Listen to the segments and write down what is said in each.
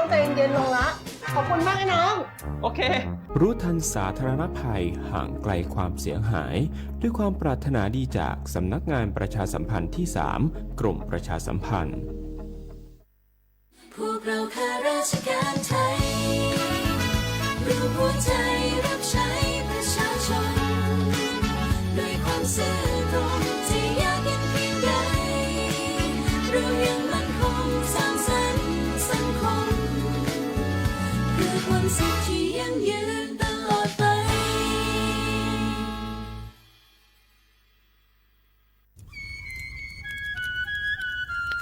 ใจเย็นลงละ ขอบคุณมากนะน้อง โอเค รู้ทันสาธารณภัย ห่างไกลความเสียหาย ด้วยความปรารถนาดีจากสำนักงานประชาสัมพันธ์ที่สาม กรมประชาสัมพันธ์ พวกเราข้าราชการไทย รวมหัวใจรับใช้ประชาชน ด้วยความซื่อตรง จะยากเย็นเพียงใด เรายังมั่นคงสร้างสรรค์สังคม เพื่อความสุขที่ยั่งยืนตลอดไป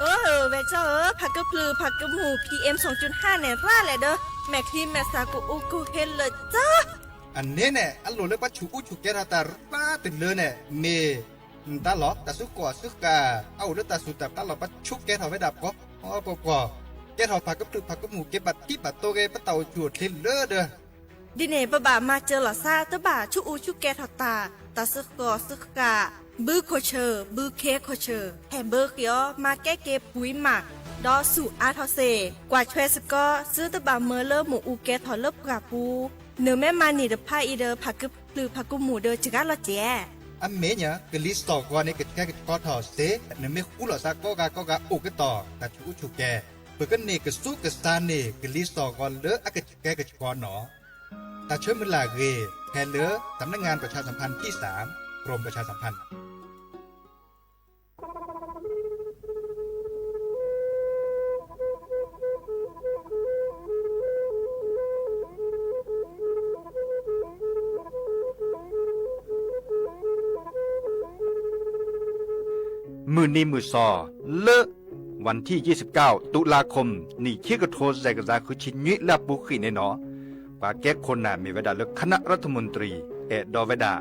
အၢ ဝဲၢ်ကၠီဧၢ, ဖးကဖျုးဖးကမူၣ် PM သွင်จุดห้า န့ၣ် ရၣ်လဲၣ်ဒီး မဲာ်ချံမဲာ်သၣ်ကအိၣ်ကဟ့လၢာ်ကၠီ. အန့ၣ်န့ၣ် အလိၣ်လၢပှၤဆူးအူဆူးကဲထီၣ်တၢ်ရၣ်တလၢန့ၣ် မ့ၢ်နတၢ်လီၤ. တၢ်စုကီၢ်စုဃၣ် အအိၣ်လၢတၢ်စူၢ်တၢ်ဖျးလီၤ ပှၤဆူးကဲထီၣ်ဝဲဒၣ်ပှီၢ်ပှီၢ်ပှီၢ်, ကဲထီၣ်ဖးကဖျုးဖးကမူၣ် က့ၤဘၣ်ထံဘၣ်တိၢ်ဂ့ၤ ပတၢ်အိၣ်ဆူၣ်အိၣ်ချ့လၢဒီး ဒ်န့ၣ် ပဘၣ်မၤစၢၤလီၤသး တဘၣ်ဆူးအူဆူးကဲထီၣ်တၢ်, တၢ်စုကီၢ်စုဃၣ်, ဘုခိၣ်ဆၢၣ် ဘုခ့ခိၣ်ဆၢၣ် ဟဲဘၢဃ့အီၤ မၤကဲက့ၤပှံၤမး, ဒီးဆူးအါထီၣ်စ့ၢ်, ကွၢ်ထွဲစ့ၢ်ကီး သုတဘၣ်မၢလၢမ့ၣ်အူကဲထီၣ်လၢပှၢ်ပူၤ, နမ့ၢ်မၤန့ၢ်တဖၣ်အံၤဒီး ဖးကဖျုးဖးကမူၣ်ဒီးစှၤလီၤကဲး. အမ့ၢ်ညါ ကလံၤစိးဂီၤန့ၣ် ကဆှဲကဆှီထီၣ်စ့ၢ်, နမ့ၢ်ဃူလိာ်သးကိးဂၤကိးဂၤအိၣ်ကတီၢ် တၢ်ဆူးအူဆူးကဲ, ပကန့ၢ်ကဆူးကဆါန့ၢ် ကလံၤစိးဂီၤလၢအကဆှဲကဆှီနီၤ. တၢ်ဆၢမုၢ်လၢ်ဂ့ၤ ဖဲလၢ สำนักงานประชาสัมพันธ์ที่สาม กรมประชาสัมพันธ์ မုၢ်နံၤမုၢ်သီ လၢ วันที่ยี่สิบเก้า ตุลาคม နံၣ်ခံကထိသၢကယၤဃုဆံနွံ လၢအပူၤဃံးန့ၣ်နီၤ, ပှၤကဲခိၣ်နၢ်မ့ၢ်ဝဲဒၣ်လၢ คณะรัฐมนตรี အဲၣ်ဒိးဝဲဒၣ်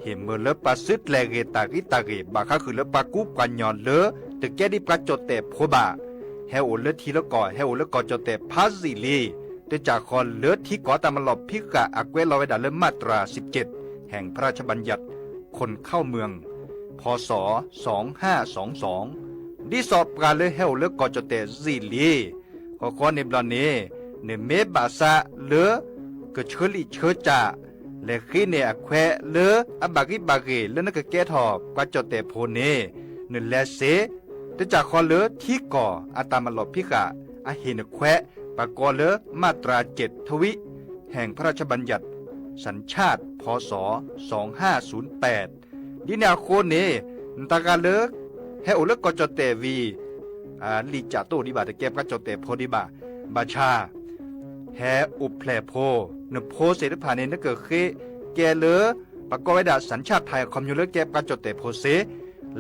ဟ့ၣ်မၢလၢပှၤစုတြဲၤဂ့ၤတၢ်ဂံၢ်တၢ်ဂ့ၤ ဘၣ်ဃးဃုာ်လၢပှၤကူပှၤကညီလၢ တကဲဒ်ပှၤကၠီၣ်တဲၣ်ဖိဘၣ်, ဟဲအိၣ်လၢထံလၢကီၢ် ဟဲအိၣ်လၢကီၢ်ကၠီၣ်တဲၣ်ဖးယံာ်လံ, တကးဃီလၢထံကီၢ်တၢ်မၤလီၢ်ဖံးဃာ် အကွဲးလီၤဝဲဒၣ်လၢ มาตรา สิบเจ็ด แห่งพระราชบัญญัติคนเข้าเมือง พ.ศ. สองห้าสองสอง ဒ်သိးပှၤလၢဟဲအိၣ်လၢကီၢ်ကၠီၣ်တဲၣ်ယံာ်လံ ဃီဃီန့ၣ်ဘျီန့ၣ် နမ့ၢ်ဘၣ်သးလၢ ကဆၢလံာ်ဆၢစၢ် လဲၤဃ့န့ၢ်အခွဲးလၢအဘၣ်ဂံၢ်ဘၣ်ဂ့ၤ လၢနကကဲထီၣ်ပှၤကၠီၣ်တဲၣ်ဖိန့ၣ် နလဲၤစ့ၢ်, တကးဃီလၢထံကီၢ်အတၢ်မၤလီၢ်ဖံးဃာ် အဟ့ၣ်နခွဲး ပကိးလၢ มาตรา เจ็ด ทวิ แห่งพระราชบัญญัติสัญชาติ พ.ศ. สองห้าศูนย์แปด ဒ်န့ၣ်အဃိန့ၣ် နတၢ်ဂၤလၢ ဟဲအိၣ်လၢကီၢ်ကၠီၣ်တဲၣ်ဝံၤ လံာ်ကၠးတအိၣ်ဒံးဘၣ် တကဲပှၤကၠီၣ်တဲၣ်ဖိဒံးဘၣ်, ဘၣ်ဆၣ် ဟဲအိၣ်ဖျဲၣ်ဖိ, နဖိသ့ၣ်တဖၣ်န့ၣ် နကဃ့ကဲလၢ ပကိးဝဲဒၣ် สัญชาติไทย အခီပညီလၢကဲပှၤကၠီၣ်တဲၣ်ဖိစ့ၢ်,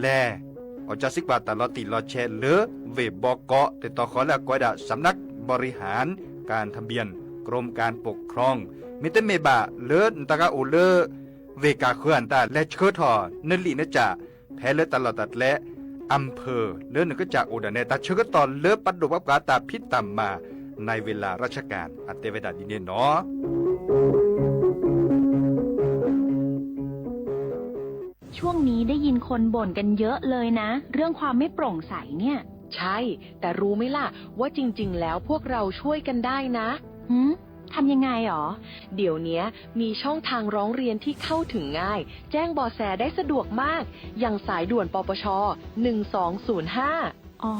လဲၤ အီၣ်ကၢစံကွၢ်တၢ်လီၤတံၢ်လီၤဆဲးလၢ ဝ့ၢ်ဘီကီး တၢ်တီဃီလၢအကိးဝဲဒၣ် สำนักบริหารการทะเบียน กรมการปกครอง မ့တမ့ၢ်ဘၣ်လၢ နတၢ်ဂၤအိၣ်လၢ ဝ့ၢ်ကၢ်ဃၢၤအတၢ် လဲၤဆှၢထီၣ်နလံာ်နကၠး ဖဲလၢတၢ်လီၢ်တၢ်ကျဲ อำเภอ လၢနကစၢ်အိၣ်ဒၣ်နဲ တၢ်ဆၢကတီၢ်လၢပဒိၣ်ပှၤပှၤတၢ်ဖံးတၢ်မၤ ในเวลาราชการ အတဲဝဲဒၣ်ဒ်န့ၣ်နီၤ. ช่วงนี้ได้ยินคนบ่นกันเยอะเลยนะ เรื่องความไม่โปร่งใสเนี่ย ใช่ แต่รู้ไหมล่ะ ว่าจริงๆ แล้วพวกเราช่วยกันได้นะ หืม ทำยังไงหรอ เดี๋ยวเนี้ยมีช่องทางร้องเรียนที่เข้าถึงง่าย แจ้งเบาะแสได้สะดวกมาก อย่างสายด่วน ปปช. หนึ่งสองศูนย์ห้า อ๋อ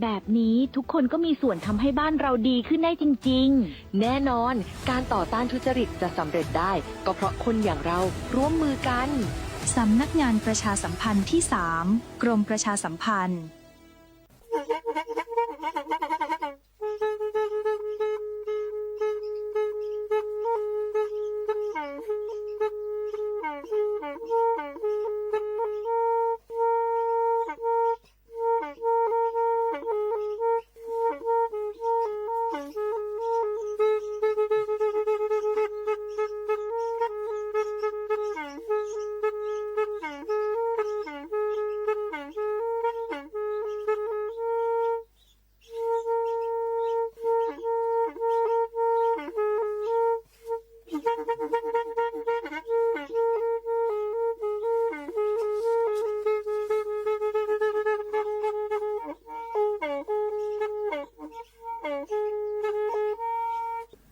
แบบนี้ทุกคนก็มีส่วนทำให้บ้านเราดีขึ้นได้จริงๆ แน่นอน การต่อต้านทุจริตจะสำเร็จได้ ก็เพราะคนอย่างเราร่วมมือกัน สำนักงานประชาสัมพันธ์ที่สาม กรมประชาสัมพันธ์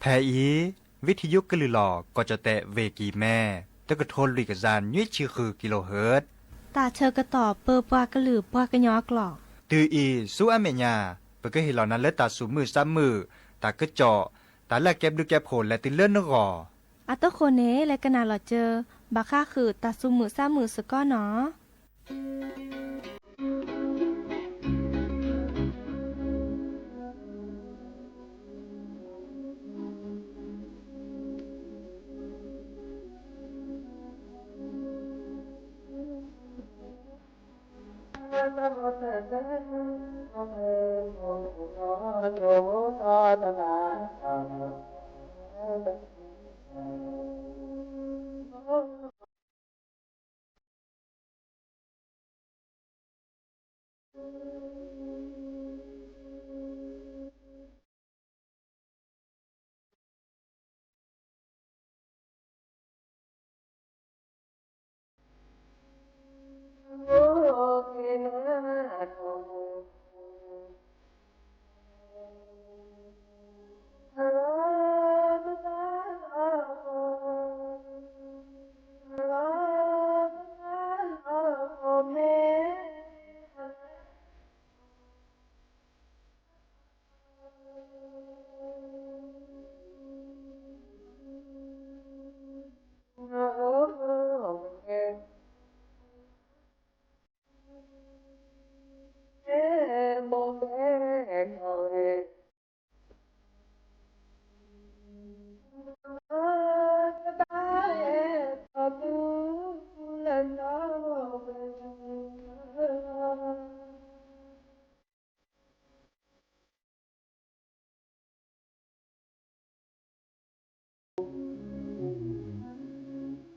ဖဲအံၤ ဝံထံယိကလုာ်လီၤ ကီၢ်ကၠီၣ်တဲၣ် ဝ့ၢ်ကံၢ်မဲ တကထိလွံၢ်ကယၤနွံဆံဃု ကံလိဟၢၣ် တၢ်ဆၢကတီၢ်ပၢပှၤကလုာ်ပှၤကညီအကျိာ် တုၤအံၤဆူအမဲာ်ညါ ပကဟ့ၣ်လီၤနၤလၢတၢ်သူၣ်မုာ်သးမုာ် တၢ်ကစီၣ် တၢ်လၢအကဲဘျုးကဲဖှိၣ်လဲၤတုၤလၢနဂီၢ် အတဃိန့ၣ် လဲၤကနၣ်လီၤစၢၤ ဘၣ်ဃးဃုာ်တၢ်သူၣ်မုာ်သ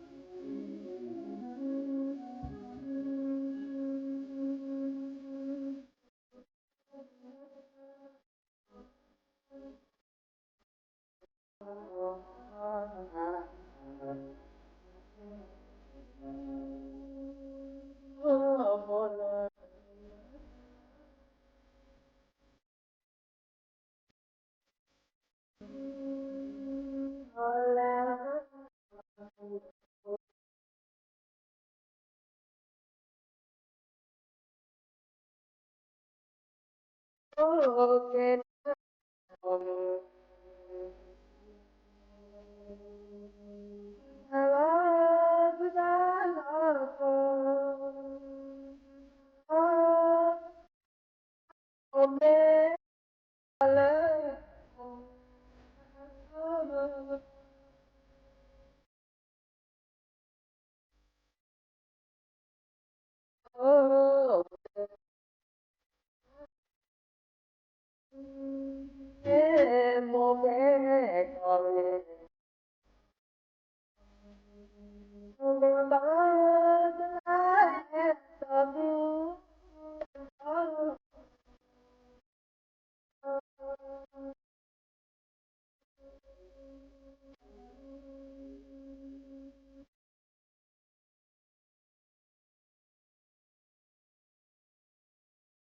းမုာ်စ့ၢ်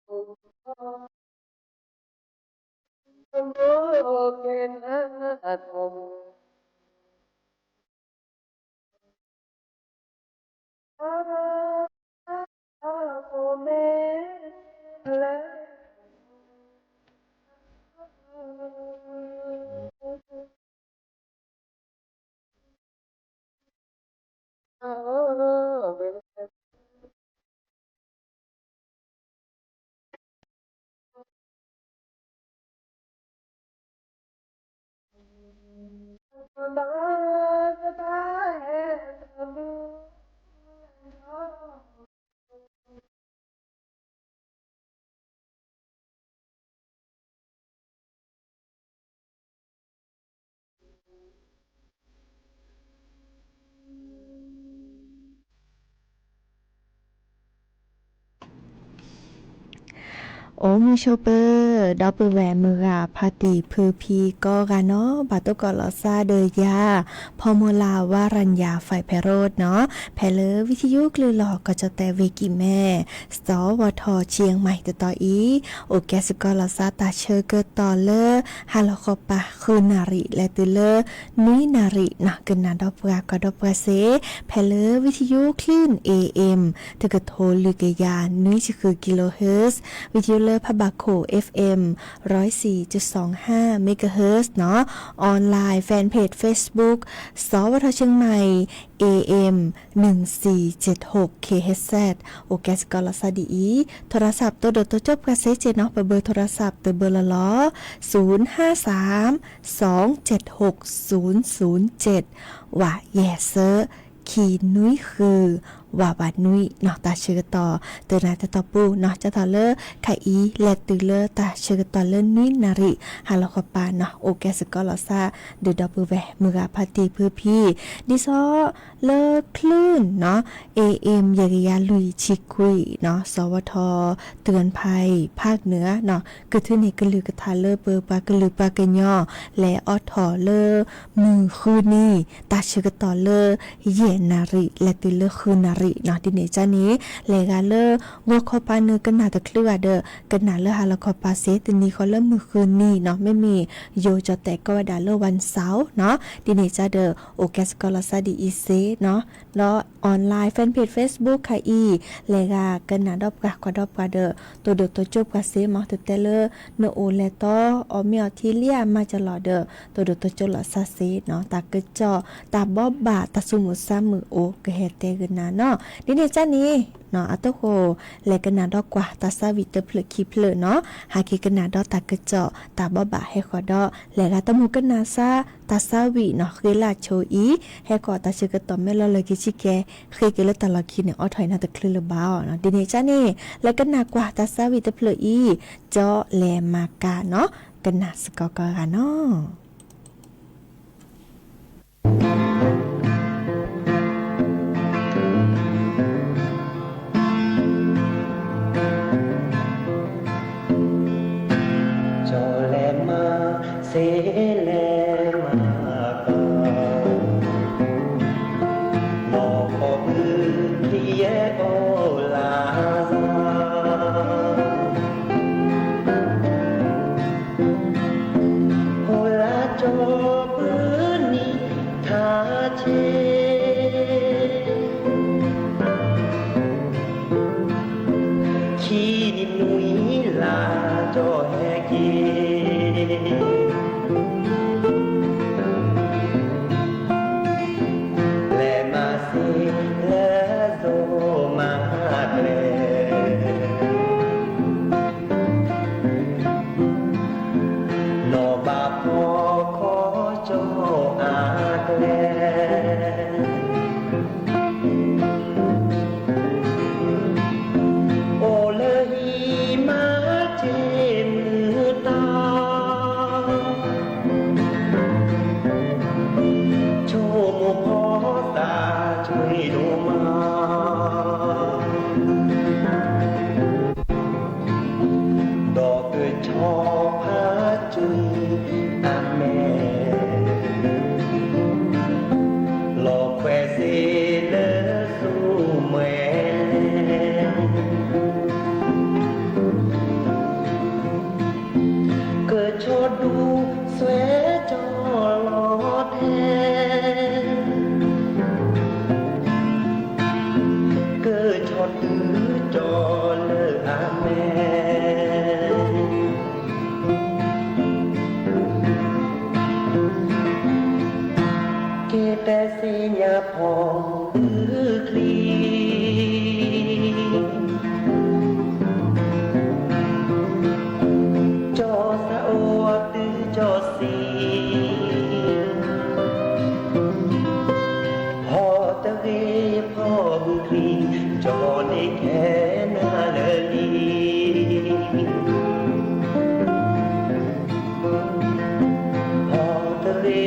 ကီးနီၤ. အိၣ်မုာ်ဆိးပၢၤ ဒီပုၢ်ဝဲၢ်မုၢ်ဂၤဖါတံၢ်ဖုဖံကိးဂၤနီၤ, ဘၣ်တိၢ်ကီးလီၤသးဒီးယၤ ဖီမီၤလၤ ဝါရၤညါ ဖဲးဖဲးရိးနီၤ, ဖဲလၢဝံထံယိကလုၢ်လီၢ် ကီၢ်ကၠီၣ်တဲၣ်ဝ့ၢ်ကံၢ်မဲ စီၤဝီၤထီၣ် ကၠံၣ်ယၣ်မၢၣ် တတီၤအံၤ, အိၣ်ကဲစ့ၢ်ကီးလီၤသးတၢ်ဆၢကတီၢ်လၢ ဟါလီၤဃီၤပၤဃုနၣ်ရံၣ် လဲၤတုၤလၢ နွံနၣ်ရံၣ်နီၤ, ကနၣ်ဒီးပှၤကွၢ်ဒီးပှၤစ့ၢ် ဖဲလၢဝံထံယိကလုၢ် A M တကထိလွံၢ်ကယၤနွံဆံဃု kilohertz, ဝံထံယိလၢဖးဘၣ်ခိၣ် F M ร้อยสี่จุดสองห้าเมกะเฮิรตซ์နီၤ, online fanpage Facebook စီၤဝီၤထီၣ် เชียงใหม่ A M หนึ่งสี่เจ็ดหก kilohertz, အိၣ်ကဲစ့ၢ်ကီးလီၤသးဒ်အံၤ, โทรศัพท์ တိၢ်ဒိၣ်တိၢ်ကၠိၣ်ပှၤစ့ၢ်ကီးနီၤ, ပဘၢ โทรศัพท์ တဘၢလီၤလီၤ, ศูนย์ห้าสามสองเจ็ดหกศูนย์ศูนย์เจ็ด ဝးယဲၢ်သၢ ခံနွံဃု ဝးဝးနွံနီၤ, တၢ်ဆၢကတီၢ် တနၤတတီၢ်ပူၤနီၤ, ကၢ်ထီၣ်လၢ ခဲအံၤ လဲၤတုၤလၢတၢ်ဆၢကတီၢ်လၢနွံနၣ်ရံၣ် ဟါလီၤဃီၤပၤနီၤ, အိၣ်ကဲစ့ၢ်ကီးလီၤသး ဒီးဒီပုၢ်ဝဲၢ်မုၢ်ဂၤဖါတံၢ်ဖုဖံ, ဒ်သိးလၢချုၣ်နီၤ, A M ယဲၢ်ကယၤလွံၢ်ဆံခွံနီၤ, စီၤဝီၤထီၣ် เตือนภัยภาคเหนือနီၤ, ကထုးန့ၢ်ကလုၢ်ကထါလၢပပှၤကလုာ်ပှၤကညီ လဲၤအိးထီၣ်လၢ မုၢ်ဃုနံၤ တၢ်ဆၢကတီၢ်လၢ ယဲၢ်နၣ်ရံၣ် လဲၤတုၤလၢဃုနၣ်ရံၣ်နီၤ, ဒ်န့ၣ်ကန့ၣ် လဲၤဂၤလၢ ဂီၤခီပၤနုာ်ကနၣ်တချုးဘၣ်ဒီး ကနၣ်လၢဟါလီၤခီၤပၤစ့ၢ်, တနံၤဃီလၢမုၢ်ဃုနံၤနီၤ, မ့မ့ၢ်ယိၤကၠီၣ်တဲၣ်ကိးဝဲဒၣ်လၢ วันเสาร์နီၤ, ဒ်န့ၣ်ကဒီး အိၣ်ကဲစ့ၢ်ကီးလီၤသးဒ်အံၤစ့ၢ်နီၤ, ဒီး online fanpage Facebook ခဲအံၤ လဲၤဂၤကနၣ်ဒီးပှၤကွၢ်ဒီးပှၤဒီး တိၢ်ဒိၣ်တိၢ်ကၠိၣ်ပှၤစ့ၢ်မး, တတဲလၢ နအိၣ်လဲၤတီ အီၣ်မ့ၤအီထံလံအမါကလီၤဒီး တိၢ်ဒိၣ်တိၢ်ကၠိၣ်လီၤသးစ့ၢ်နီၤ, တၢ်ကစီၣ် တၢ်ဘိးဘၣ် တၢ်သူၣ်မုာ်သးမုာ်အိၣ်ကဟဲတဲကနၤနီၤ, ဒ်န့ၣ်ကန့ၣ် အတဃိ လဲၤကနၣ်ဒီးကွၢ်တၢ်သးဝံၣ်တဖျၢၣ်ခံဖျၢၣ်နီၤ, ဟဲက့ၤကနၣ်ဒီးတၢ်ကစီၣ် တၢ်ဘိးဘၣ်ဟဲဃီၤဒီး လဲၤဂၤတမုာ်ကနၣ်သး တၢ်သးဝံၣ်နီၤ, ဃ့လၢဆိအံၤ ဟဲဃီၤတၢ်ဆၢကတီၢ်မ့ၢ်လီၤလၢခံဆံကဲ ဃ့က့ၤလၢတၢ်လီၢ်ခံန့ၣ် အိးထီၣ်အံၤနီတချုးလၢၤဘၣ်အီၤနီၤ, ဒ်န့ၣ်ကန့ၣ် လဲၤကနၣ်ကွၢ်တၢ်သးဝံၣ်တဖျၢၣ်အံၤ ကၠီလဲၤမၤကၤနီၤ, ကနၣ်စ့ၢ်ကီးကိးဂၤနီၤ. Kini nui la jo heki, le masi le zo ma kle, no ba ko ko jo a kle. Ôlơ hima che mơ ta, chô mô pho ta chô ri đô ma. Đỏ kơ chó phá chui a mẹ. Lò khỏe dê lơ su mẹ. Kơ chó đu xué chó ló the. Kơ chó tứ chó lơ a mẹ. Kê té si nhá phò ư kli. Cho sa ô tứ cho si. Hò tơ ghê phò ư kli. Cho nê khe na lơ li. Hò tơ ghê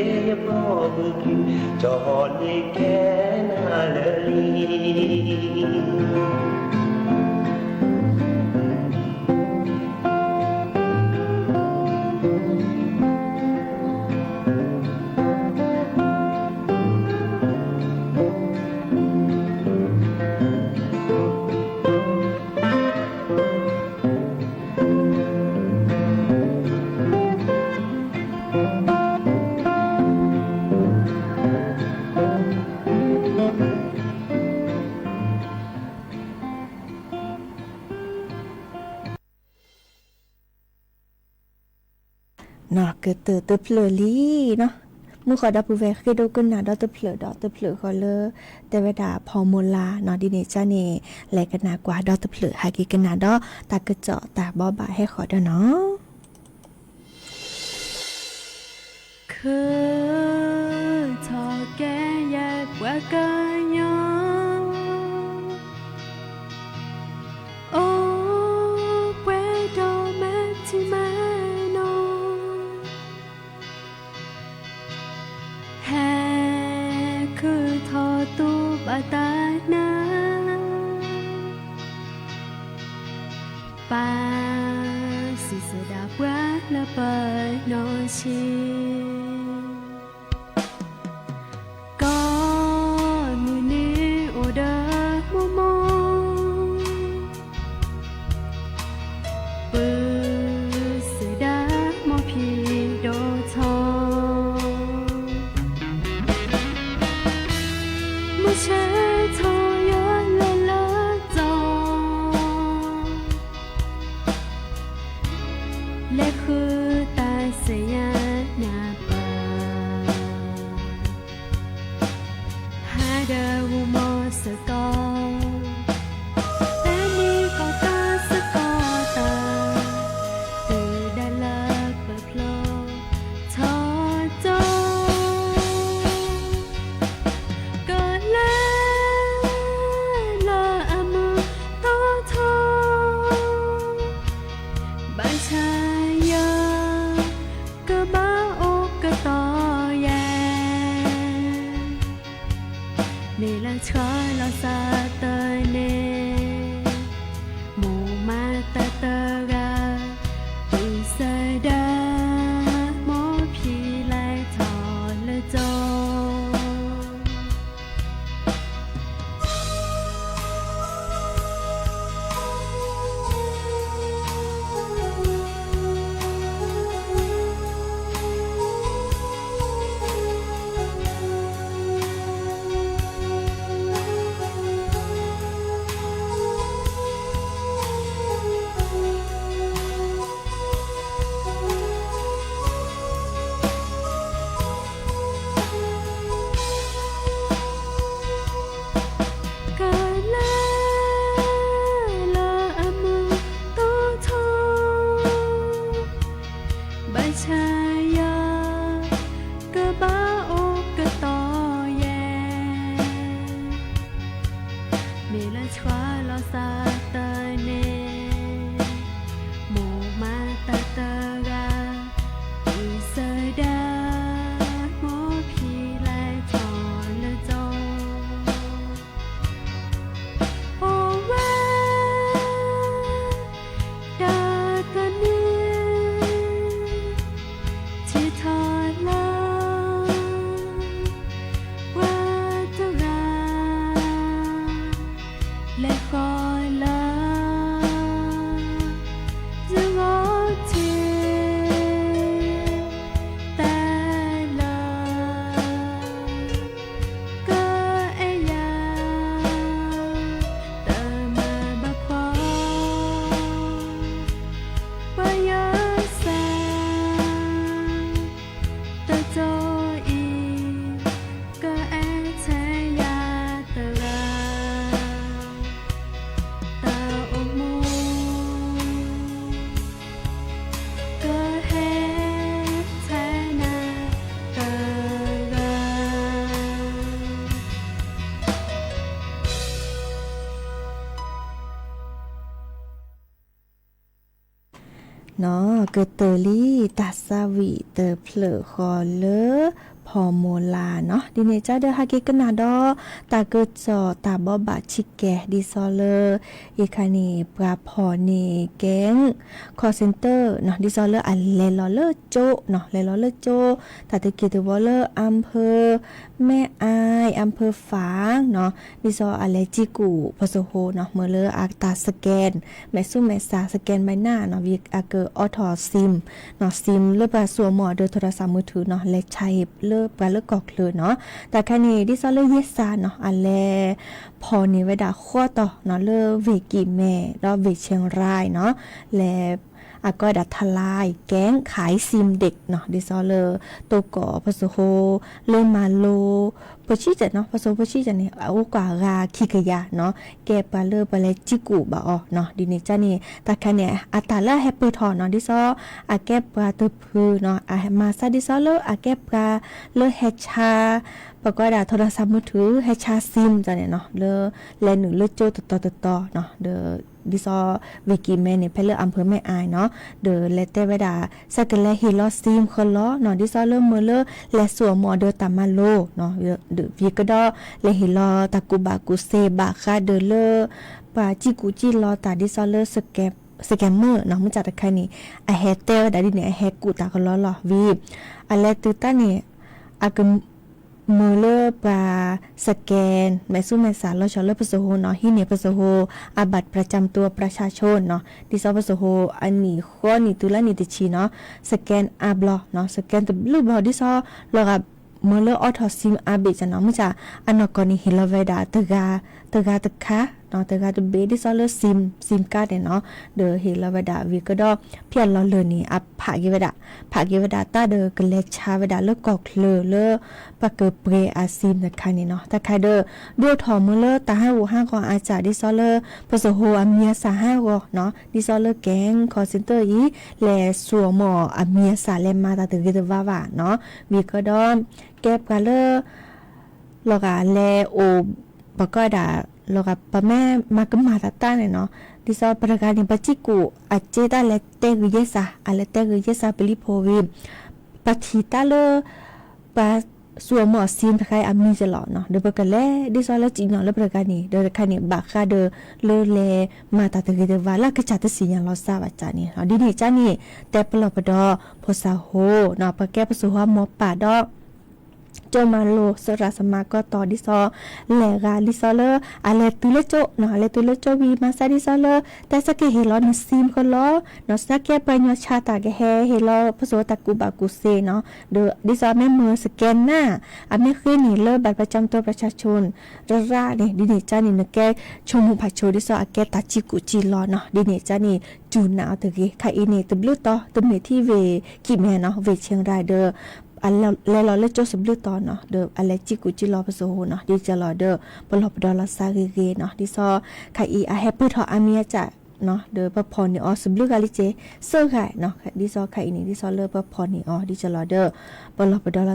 phò ư kli. Cho nê khe na lơ li. ကတၢၢ်တဖျၢၣ်လံနီၤ, မုၢ်ဃီဒီပုၢ်ဝဲၢ်ဃ့ဒိကနၣ်ဒီတဖျၢၣ်ဒီးတဖျၢၣ်ဃီလၢ တဲဝဲဒၣ် formula နီၤ, ဒ်န့ၣ်ကန့ၣ် လဲၤကနၣ်ကွၢ်ဒီတဖျၢၣ် ဟဲက့ၤကနၣ်ဒီး တၢ်ကစီၣ်တၢ်ဘိးဘၣ်ဟဲဃီၤဒီးနီၤ. ခုၣ်ထီၣ်ကဲယဲၢ်ပှၤကညီ, အိၣ်ပှဲၤဒီးမၤထံမၤနီၢ်, ဟဲခုၣ်ထီၣ်သူၣ်ဘၣ်တၢ်နၢ် ပၢ်စံးဆၢဒၣ်ပှၤလၢပနီၢ်ဆံး, ကိးမုၢ်နံၤအိၣ်ဒီးမိၢ်မိၢ်, ပုၢ်စၢဒၣ်မိၢ်ဖံးဒိၣ်ထီၣ် မုၢ်ဆ့ၣ်ထီၣ်ယဲၢ်လဲၤလၢကီၢ်, လဲၤဃုတၢ်ဆဲးယၤနၢ်ပၢၢ်, ဟါဒီးဂီၤမီၢ်စ့ၢ်ကီး, တနံၤကီၢ်တၢ်စ့ၢ်ကီးတၢ်, တုၤဒၣ်လၢပဖျိထီၣ်ကီၢ် ကလဲၤလၢအမုာ်တီထီ, ဘၣ်ဆၣ်ယၤ ကဘၣ်အိၣ်ကတီၢ်ယဲၢ်, မ့ၢ်လၢဆှၢလီၤစၢ်တၢ်န့ၣ်, မိၢ်မၤတၢ်တဂၤ, ပုၢ်စၢဒၣ် မိၢ်ဖံးလဲၤထီၣ်လၢကီၢ် ကလဲၤလၢအမုာ်တီထီ, ဘၣ်ဆၣ်ယၤ ကဘၣ်အိၣ်ကတီၢ်ယဲၢ်, မ့ၢ်လၢဆှၢလီၤစၢ်တၢ်န့ၣ်, မိၢ်မၤတၢ်တဂၤ, ပုၢ်စၢဒၣ် မိၢ်ဖံးလဲၤထီၣ်လၢကီၢ် အိၣ်ဝဲ တၢ်တနံၤ ထံၣ်ထီၣ်လၢ ပှၤတဂၤ လဲၤဃီၤလၢ ယဂီၢ်ထံး တၢ်လၢ ကအဲၣ်ယၤ တမၤဘၣ်ဖှီၣ် ပှၤယၢၤစၢ် တကီၢ်အံၤ ကအဲၣ်ထဲယၤတဂၤ တၢ်အိၣ်မူ ကဟဲထဲနၤတဂၤ နီၣ် ကတၢၢ်လံ တၢ်သးဝံၣ်တဖျၢၣ်ဃီလၢ ဖီၣ်မိၢ်လါနီၣ် ဒ်န့ၣ်ကဒီး ဟဲက့ၤကနၣ်ဒီး တၢ်ကစီၣ်တၢ်ဘိးဘၣ်ဆံးကဲ ဒ်သိးလၢ အံၤခါန့ၣ် ပှၤဖီၣ်န့ၢ်ကဲ call center နီၣ် ဒ်သိးလၢအလဲၤလီၤလၢကၠိနီၣ် လဲၤလီၤလၢကၠိ တၢ်တက့ၢ်တဝီလၢ အၣ်ဖၢၣ် မဲၢ်အါ အၣ်ဖၢၣ် ဖးနီၣ် ဒ်သိးအလဲၤကံကူၣ် ပစိၤဟိနီၣ် မ့ၢ်လၢအတၢ် scan မဲာ်ဆူမဲာ်ဆါ scan ဘၣ်နၢ်နီၣ် ဝံၤအကအိးထီၣ် SIM နီၣ် SIM လၢပှၤစိာ်မီၣ်ဒီး โทรศัพท์มือถือ နီၣ် လဲၤဆါဟ့ၣ်လၢပှၤလၢကီၢ်ချၢနီၣ် တၢ်ခါန့ၣ် ဒ်သိးလၢယဲၢ်စးနီၣ် အလဲၤဖီၣ်န့ၢ်ဝဲဒၣ်ဃီတီၤနီၣ် လၢဝ့ၢ်ကံၢ်မဲၣ် ဒီးဝ့ၢ်ဆဲရါနီၣ် လဲၤ အကိးဝဲဒၣ် ทลายแก๊งขายซิมเด็ก နီၤ ဒ်သိးလၢ တိၢ်ကီၢ်ပစိၤဟိ လၢမၤလိ ပဆံၣ်ကဲးနီၤ ပစိၤဟိပဆံၣ်ကဲးန့ၣ် အအိၣ်ကွၢ်ဂၤခံကယၤနီၤ ကဲပှၤလၢပှၤလဲၤစံၣ်ကူၣ်ဘၣ်အီၤနီၤ ဒ်န့ၣ်ကန့ၣ် တၢ်ခါန့ၣ် အတၢ်လၢအဟဲပၢၢ်ထီၣ်နီၤ ဒ်သိး အကဲပှၤတဖုနီၤ အမၤစၢ်ဒ်သိးလၢအကဲပှၤလၢဟဲဆါ ပကိးဝဲဒၣ် โทรศัพท์มือถือ ဟဲဆါ ซิม န့ၣ်နီၤ လၢ လဲၤနုာ်လၢကၠိတတီၤတတီၤနီၤ ဒီး ဒ်သိး ဝံၤကံၢ်မဲန့ၣ် ဖဲလၢအမ်ၣ်ဖၢၣ်မဲၣ်အါနီၤ ဒီးလဲၤတဲဝဲဒၣ် ဆၢကလဲၤဟ့ၣ်လီၤ ซิม ဃၢလီၤနီၤ ဒ်သိးလၢမ့ၢ်လၢ လဲၤစိာ်မီၤဒီးတၢ်မၤလိနီၤ ဒီးဝံၤကဒီး လဲၤဟ့ၣ်လီၤတၢ်ကူၣ်ဘၣ်ကူၣ်သ့ ဘၣ်ဃးဒီးလၢ ပှၤစံၣ်ကူၣ်စံၣ်လီၤတၢ်ဒ်သိးလၢ scammer နီၤ မုၢ်ဆါတခါန့ၣ် အဟဲတဲဝဲဒၣ်ဒ်န့ၣ် အဟဲကူၣ်တၢ်ကလီလီၤ ဝံၤ အလဲၤတုၤတၢ်န့ၣ် အက မ့ၢ်လၢပှၤ สแกน မဲာ်ဆူမဲာ်ဆှးလီၤဆီလၢပစိၤဟိနီၤ ဟံးန့ၢ်ပစိၤဟိ အ บัตรประจำตัวประชาชน နီၤ ဒ်သိးပစိၤဟိအနံၣ်ဃီနံၣ်တုၤလၢနံၣ်တဆံနီၤ สแกน အါဘျီနီၤ สแกน တဘျုးဘျီ ဒ်သိး လီၤဂာ်မ့ၢ်လၢအိးထီၣ် ซิม အါဘ့ၣ်ကနီၤ မုၢ်ဆါ အနီၢ်ကီၢ်န့ၣ် ဟ့ၣ်လီၤဝဲဒၣ် တဂၤတခါနီၤ တဂၤတဘ့ၣ် ဒ်သိးလၢ ซิม ซิมการ์ด န့ၣ်နီၤ ဒီးဟ့ၣ်လီၤဝဲဒၣ်ဝံၤကဒီး ဖဲအလီၢ်လၢာ်န့ၣ် အဖးက့ၤဝဲဒၣ် ဖးက့ၤဝဲဒၣ်တၢ်ဒီးကလဲၤဆါဝဲဒၣ်လၢ ကီၢ်ချၢ လၢ ပှၤကပှ့ၤအ ซิม တခါန့ၣ်နီၤ တၢ်ခါဒီး ဒိၣ်ထီၣ်မ့ၢ်လၢတၢ်ဟးဂူာ်ဟးဂီၤအါစၢ် ဒ်သိးလၢ ပစိၤဟိအမံၤအသၣ်ဟးဂီၤနီၤ ဒ်သိးလၢ gang call center အံၤ လဲၤစိာ်မီၤအမံၤအသၣ် လဲၤမၤတၢ်တဂ့ၤတဝါဘၣ်နီၤ ဝံၤကဒီး ကဲပှၤလၢ လီၤဂာ်လဲၤအိၣ် ပကိးဒၣ် လီၤဂာ်ပမ့ၢ်မၤကမၣ်တၢ်တၢ်န့ၣ်နီၤ ဒ်သိးပတဂၤန့ၣ် ပစံၣ်ကူၣ်အစ့တၢ်လဲၤတဲဂ့ၤယဲၢ်စၢ် အလဲၤတဲဂ့ၤယဲၢ်စၢ်ပလံၤဖိဝံၤ ပထံၣ်တၢ်လၢ ပှၤစိာ်မီၤ ซิม တခါအံၤအမံၤစ့ၢ်လီၤနီၤ ဒီးပကလဲၤဒ်သိးလၢစံၣ်ညီၣ်လၢပတဂၤန့ၣ် ဒီးတခါန့ၣ် ဘၣ်ဃးဒီးလၢလဲၤမၤတၢ်တဂ့ၤတဝါ လၢကစၢ်တသ့ၣ်ညါလီၤသးဘၣ်စၢ်န့ၣ်နီၤ ဒ်န့ၣ်ကန့ၣ် တဲပလီၢ်ပဒီ ဖိသၣ်ဟိနီၤ ပကဲပစိၤဟိအမိၢ်ပၢ်ဒီး ကၠိမၤလိ သရၣ်သမါကီၢ်တီ ဒ်သိး လဲၤဂၤဒ်သိးလၢ အလဲၤတုၤလၢကၠိနီၤ အလဲၤတုၤလၢကၠိဝံၤ မၤစၢ်ဒ်သိးလၢ တၢ်ဆၢက့ၤဟ့ၣ်လီၤန ซิม ဃၢလီၤနီၤ ဆၢကဲပှၤကညီဆါတၢ်ကဟဲဟ့ၣ်လီၤ ပစိၤတၢ်ကူၣ်ဘၣ်ကူၣ်သ့နီၤ ဒီးဒ်သိးမ့ၢ်မ့ၢ် สแกน နၢ် အမ့ၢ်ဃ့န့ၢ်လၢ บัตรประจำตัวประชาชน ရၣ်ရၣ်န့ၣ် ဒ်န့ၣ်ကန့ၣ် နကဲဆိကမိၣ်ဖးဆိ ဒ်သိးအကဲတၢ်စံၣ်ကူၣ်စံၣ်လီၤနီၤ ဒ်န့ၣ်ကန့ၣ် စူၢ်နာ်အီၤတဂ့ၤ ခါအံၤန့ၣ် တဘျုးတီၤ တမ့ၢ်ထံၣ်ဝ့ၢ်ကံၢ်မဲနီၤ ဝ့ၢ် เชียงราย ဒီး အလဲၤလီၤလၢကၠိတဘျုးတီၤနီၤ ဒီးအလဲၤစံၣ်ကူၣ်စံၣ်လီၤပစိၤဟိနီၤ ဒ်ကလီၤဒီး ပလီၢ်ပဒီလီၤသးဂ့ၤဂ့ၤနီၤ ဒ်သိး ခါအံၤအဟဲပၢၢ်ထီၣ်အါမံၤအါစၢ်နီၤ ဒီးပဖီၣ်န့ၢ်အီၤသဘျုးဂၤလံက့ၤ သၢဂၤနီၤ ဒ်သိးခါအံၤန့ၣ် ဒ်သိးလၢပဖီၣ်န့ၢ်အီၤ ဒ်ကလီၤဒီး ပလီၢ်ပဒီလီၤသးနီၤ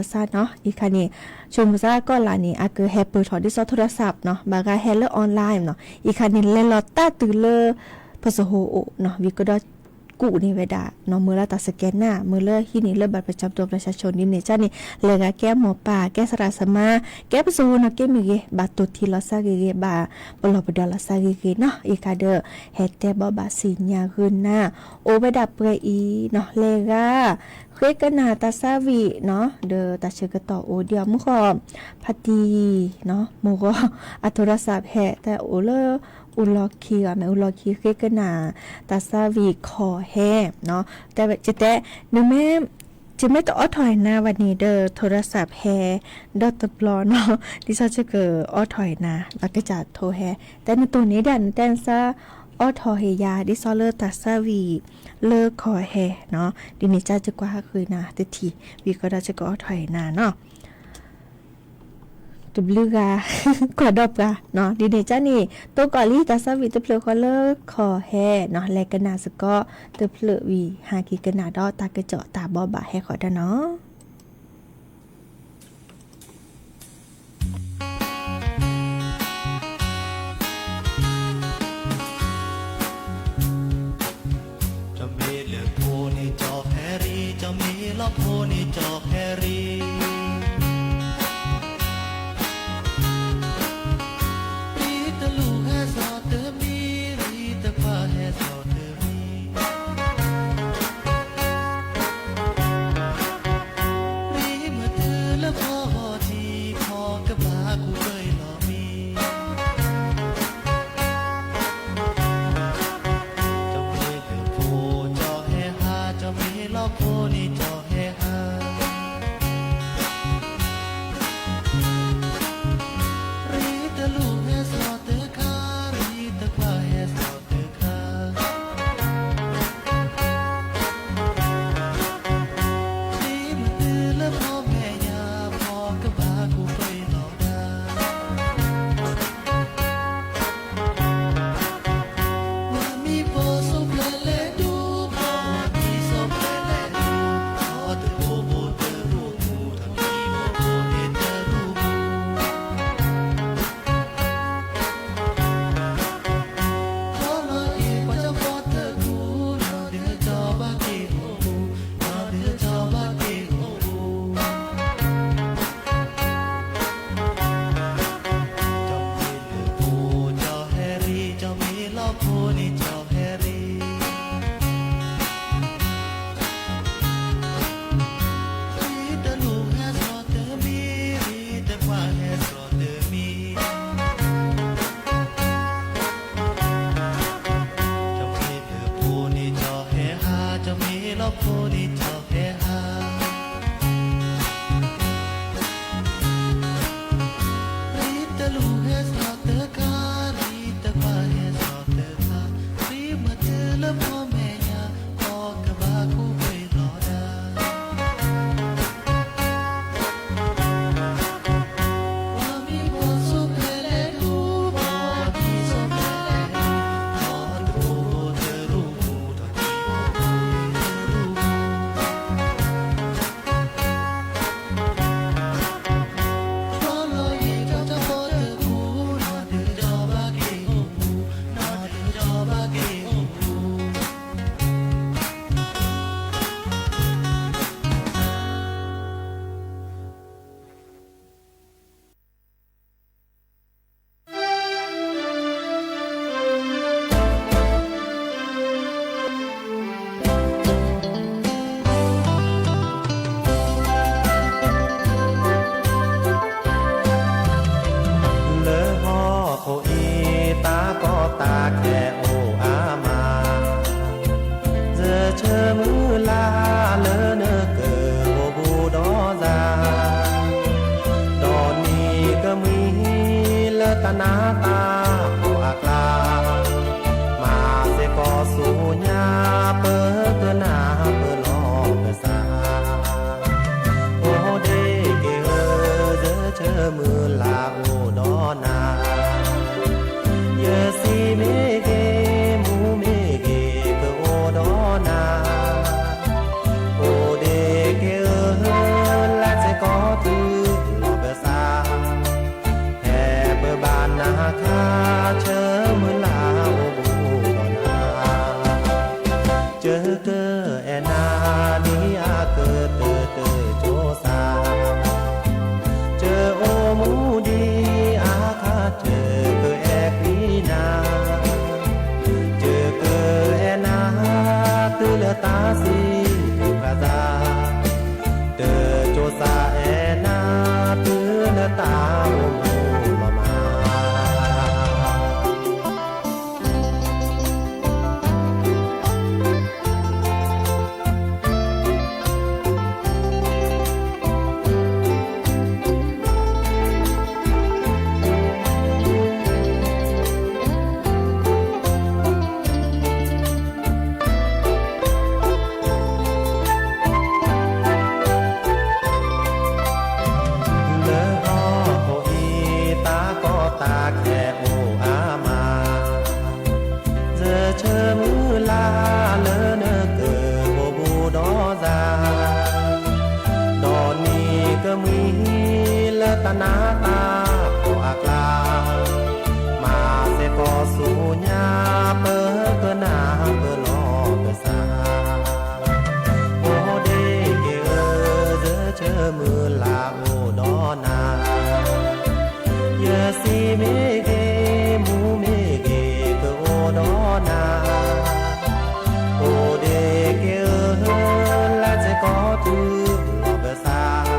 အံၤခါန့ၣ် ဆိကမိၣ်သးကီၢ်လာ်န့ၣ် အကဟဲပၢၢ်ထီၣ်ဒ်သိး โทรศัพท์ နီၤ ဘၣ်ဂၤဟဲလၢ online နီၤ အံၤခါန့ၣ် လဲၤလီၤတၢ်တုၤလၢ ပစိၤဟိအိၣ်နီၤ ဝံၤကဒီး ကူၣ်န့ၢ်ဝဲဒၣ်နီၤ မ့ၢ်လၢတၢ် สแกน နၢ် မ့ၢ်လၢဟံးန့ၢ်လၢ บัตรประจำตัวประชาชน ဒ်န့ၣ်ကန့ၣ် လဲၤဂၤကဲမိၢ်ပၢ် ကဲသရၣ်သမါ ကဲပစိၤဟိနီၤ ကဲမ့ၢ်ဂ့ၤ ဘၣ်တိၢ်ထံလီၤသးဂ့ၤဂ့ၤ ဘၣ်ပလီၢ်ပဒီလီၤသးဂ့ၤဂ့ၤနီၤ အံၤခါဒီး ဟဲတဲဘီဘၣ်သ့ၣ်ညါဂုာ်နၤ အိၣ်ဝဲဒၣ်ပှဲၤအံၤနီၤ လဲၤဂၤ ဃ့ကနၣ်တၢ်သးဝံၣ်နီၤ ဒီးတၢ်ဆၢကတီၢ်အိၣ်ဒံးအီၤမူဃီ ဖါတံၢ်နီၤ မူဃီ အ โทรศัพท์ ဟဲ တၢ်အိၣ်လၢ အူလီၢ်ခံဂၤ မ့ၢ်အူလီၢ်ခံ ဃ့ကနၣ် တၢ်သးဝံၣ်ခီၣ်ဟဲနီၤ တဲဝဲ ယတဲ နမ့ၢ် ယမ့ၢ်တအိးထီၣ်ဟဲနၤဘၣ်န့ၣ်ဒီး โทรศัพท์ ဟဲ ဒီတဘျီနီၤ ဒ်သိးယကအိးထီၣ်ဟဲနၤ ဘၣ်ကစၢ်ထိဟဲ တဲနတိၢ်န့ၣ်ဒၣ် နတဲနသး အိးထီၣ်ဟဲယၤ ဒ်သိးလၢတၢ်သးဝံၣ်လၢခီၣ်ဟဲနီၤ ဒ်န့ၣ်ကၢ်ယကွၢ်ဟးဃုာ်နၤတထံၣ် ဝံၤဃီဒီးယကအိးထီၣ်ဟဲနၤနီၤ တဘျုးဂၤ ကွၢ်ဒီးပှၤနီၤ ဒ်န့ၣ်ကန့ၣ် တိၢ်ကီၢ်လံ တၢ်သးဝံၣ်တဖျၢၣ်ဃီလၢခီၣ်ဟဲနီၤ လဲၤကနၣ်စ့ၢ်ကီး တဖျၢၣ်ဝံၤ ဟးက့ၤကနၣ်ဒီးတၢ်ကစီၣ်တၢ်ဘိးဘၣ်ဟဲဃီဒီးနီၤ ကၠီမ့ၢ်လၢဖိန့ၣ်ကၠီဖဲရံၤ, ကၠီမ့ၢ်လီၤဖိန့ၣ်ကၠီဖဲရံၤ, ရံတလူၢ်ဟဲစိာ်တမံၤ, ရံတဖၣ်ဟဲစိာ်တမံၤ, ရံမ့ၢ်တုၤလၢဖီဂီၤထံး, ဖီကဘၣ်ကူၣ်ကၢအ့ၣ်လီၤမံၤ. ကၠီမ့ၢ်လၢဖိကၠီဟဲဟး, ကၠီမ့ၢ်လီၤဖိန့ၣ်ကၠီဟဲဟး. နၤတၢ်ဖီၣ်အကျါ, မၤစ့ၢ်ကီးဆူညါ ပကနၢ်ပၢၢ်လီၤပသး, အိၣ်ဒ့က့ၤဧၢ, ယဆၢမုၢ်လၢ်အိၣ်ဒီးနၤ, ယစံးမ့ၢ်ဂ့ၤ, မူမ့ၢ်ဂ့ၤ ကအိၣ်ဒီးနၤ, အိၣ်ဒ့က့ၤဧၢ, လၢစ့ၢ်ကီးတုၤလီၤပသး ဖဲပဘၣ်နၤခါ ဆၢမုၢ်လၢ်အိၣ်ဘူးဒီးနၤ, ယကအဲၣ်နၤဒ်အကတၢၢ်တၢၢ်ကၠိသး, ယအိၣ်မူဒံးအခါ ယကအဲၣ်ကွံနၤ, ယကအဲၣ်နၤ တုၤလၢတၢ်စံးပသး တၢၢ်ကၠိသးအဲၣ်နၤ တုၤလၢတၢ်အိၣ်မူလီၤမး. လၢဟီၣ်ခိၣ်အံၤ တၢ်ကီတၢ်ခဲအိၣ်အါမး, ယဆၢမုၢ်လၢ်လၢနကအိၣ်ဘူးဒီးယၤ, ဒီးနံၤကမှံလၢတၢ်နးတၢ်ဖှီၣ်အကျါ, မၤစ့ၢ်ကီးဆူညါ ပကနၢ်ပၢၢ်လီၤပသး, အိၣ်ဒ့က့ၤဧၢ, ယဆၢမုၢ်လၢ်အိၣ်ဒီးနၤ, ယစံးမ့ၢ်ဂ့ၤ, မူမ့ၢ်ဂ့ၤ ကအိၣ်ဒီးနၤ, အိၣ်ဒ့က့ၤဧၢ, လၢစ့ၢ်ကီးတုၤလီၤပသး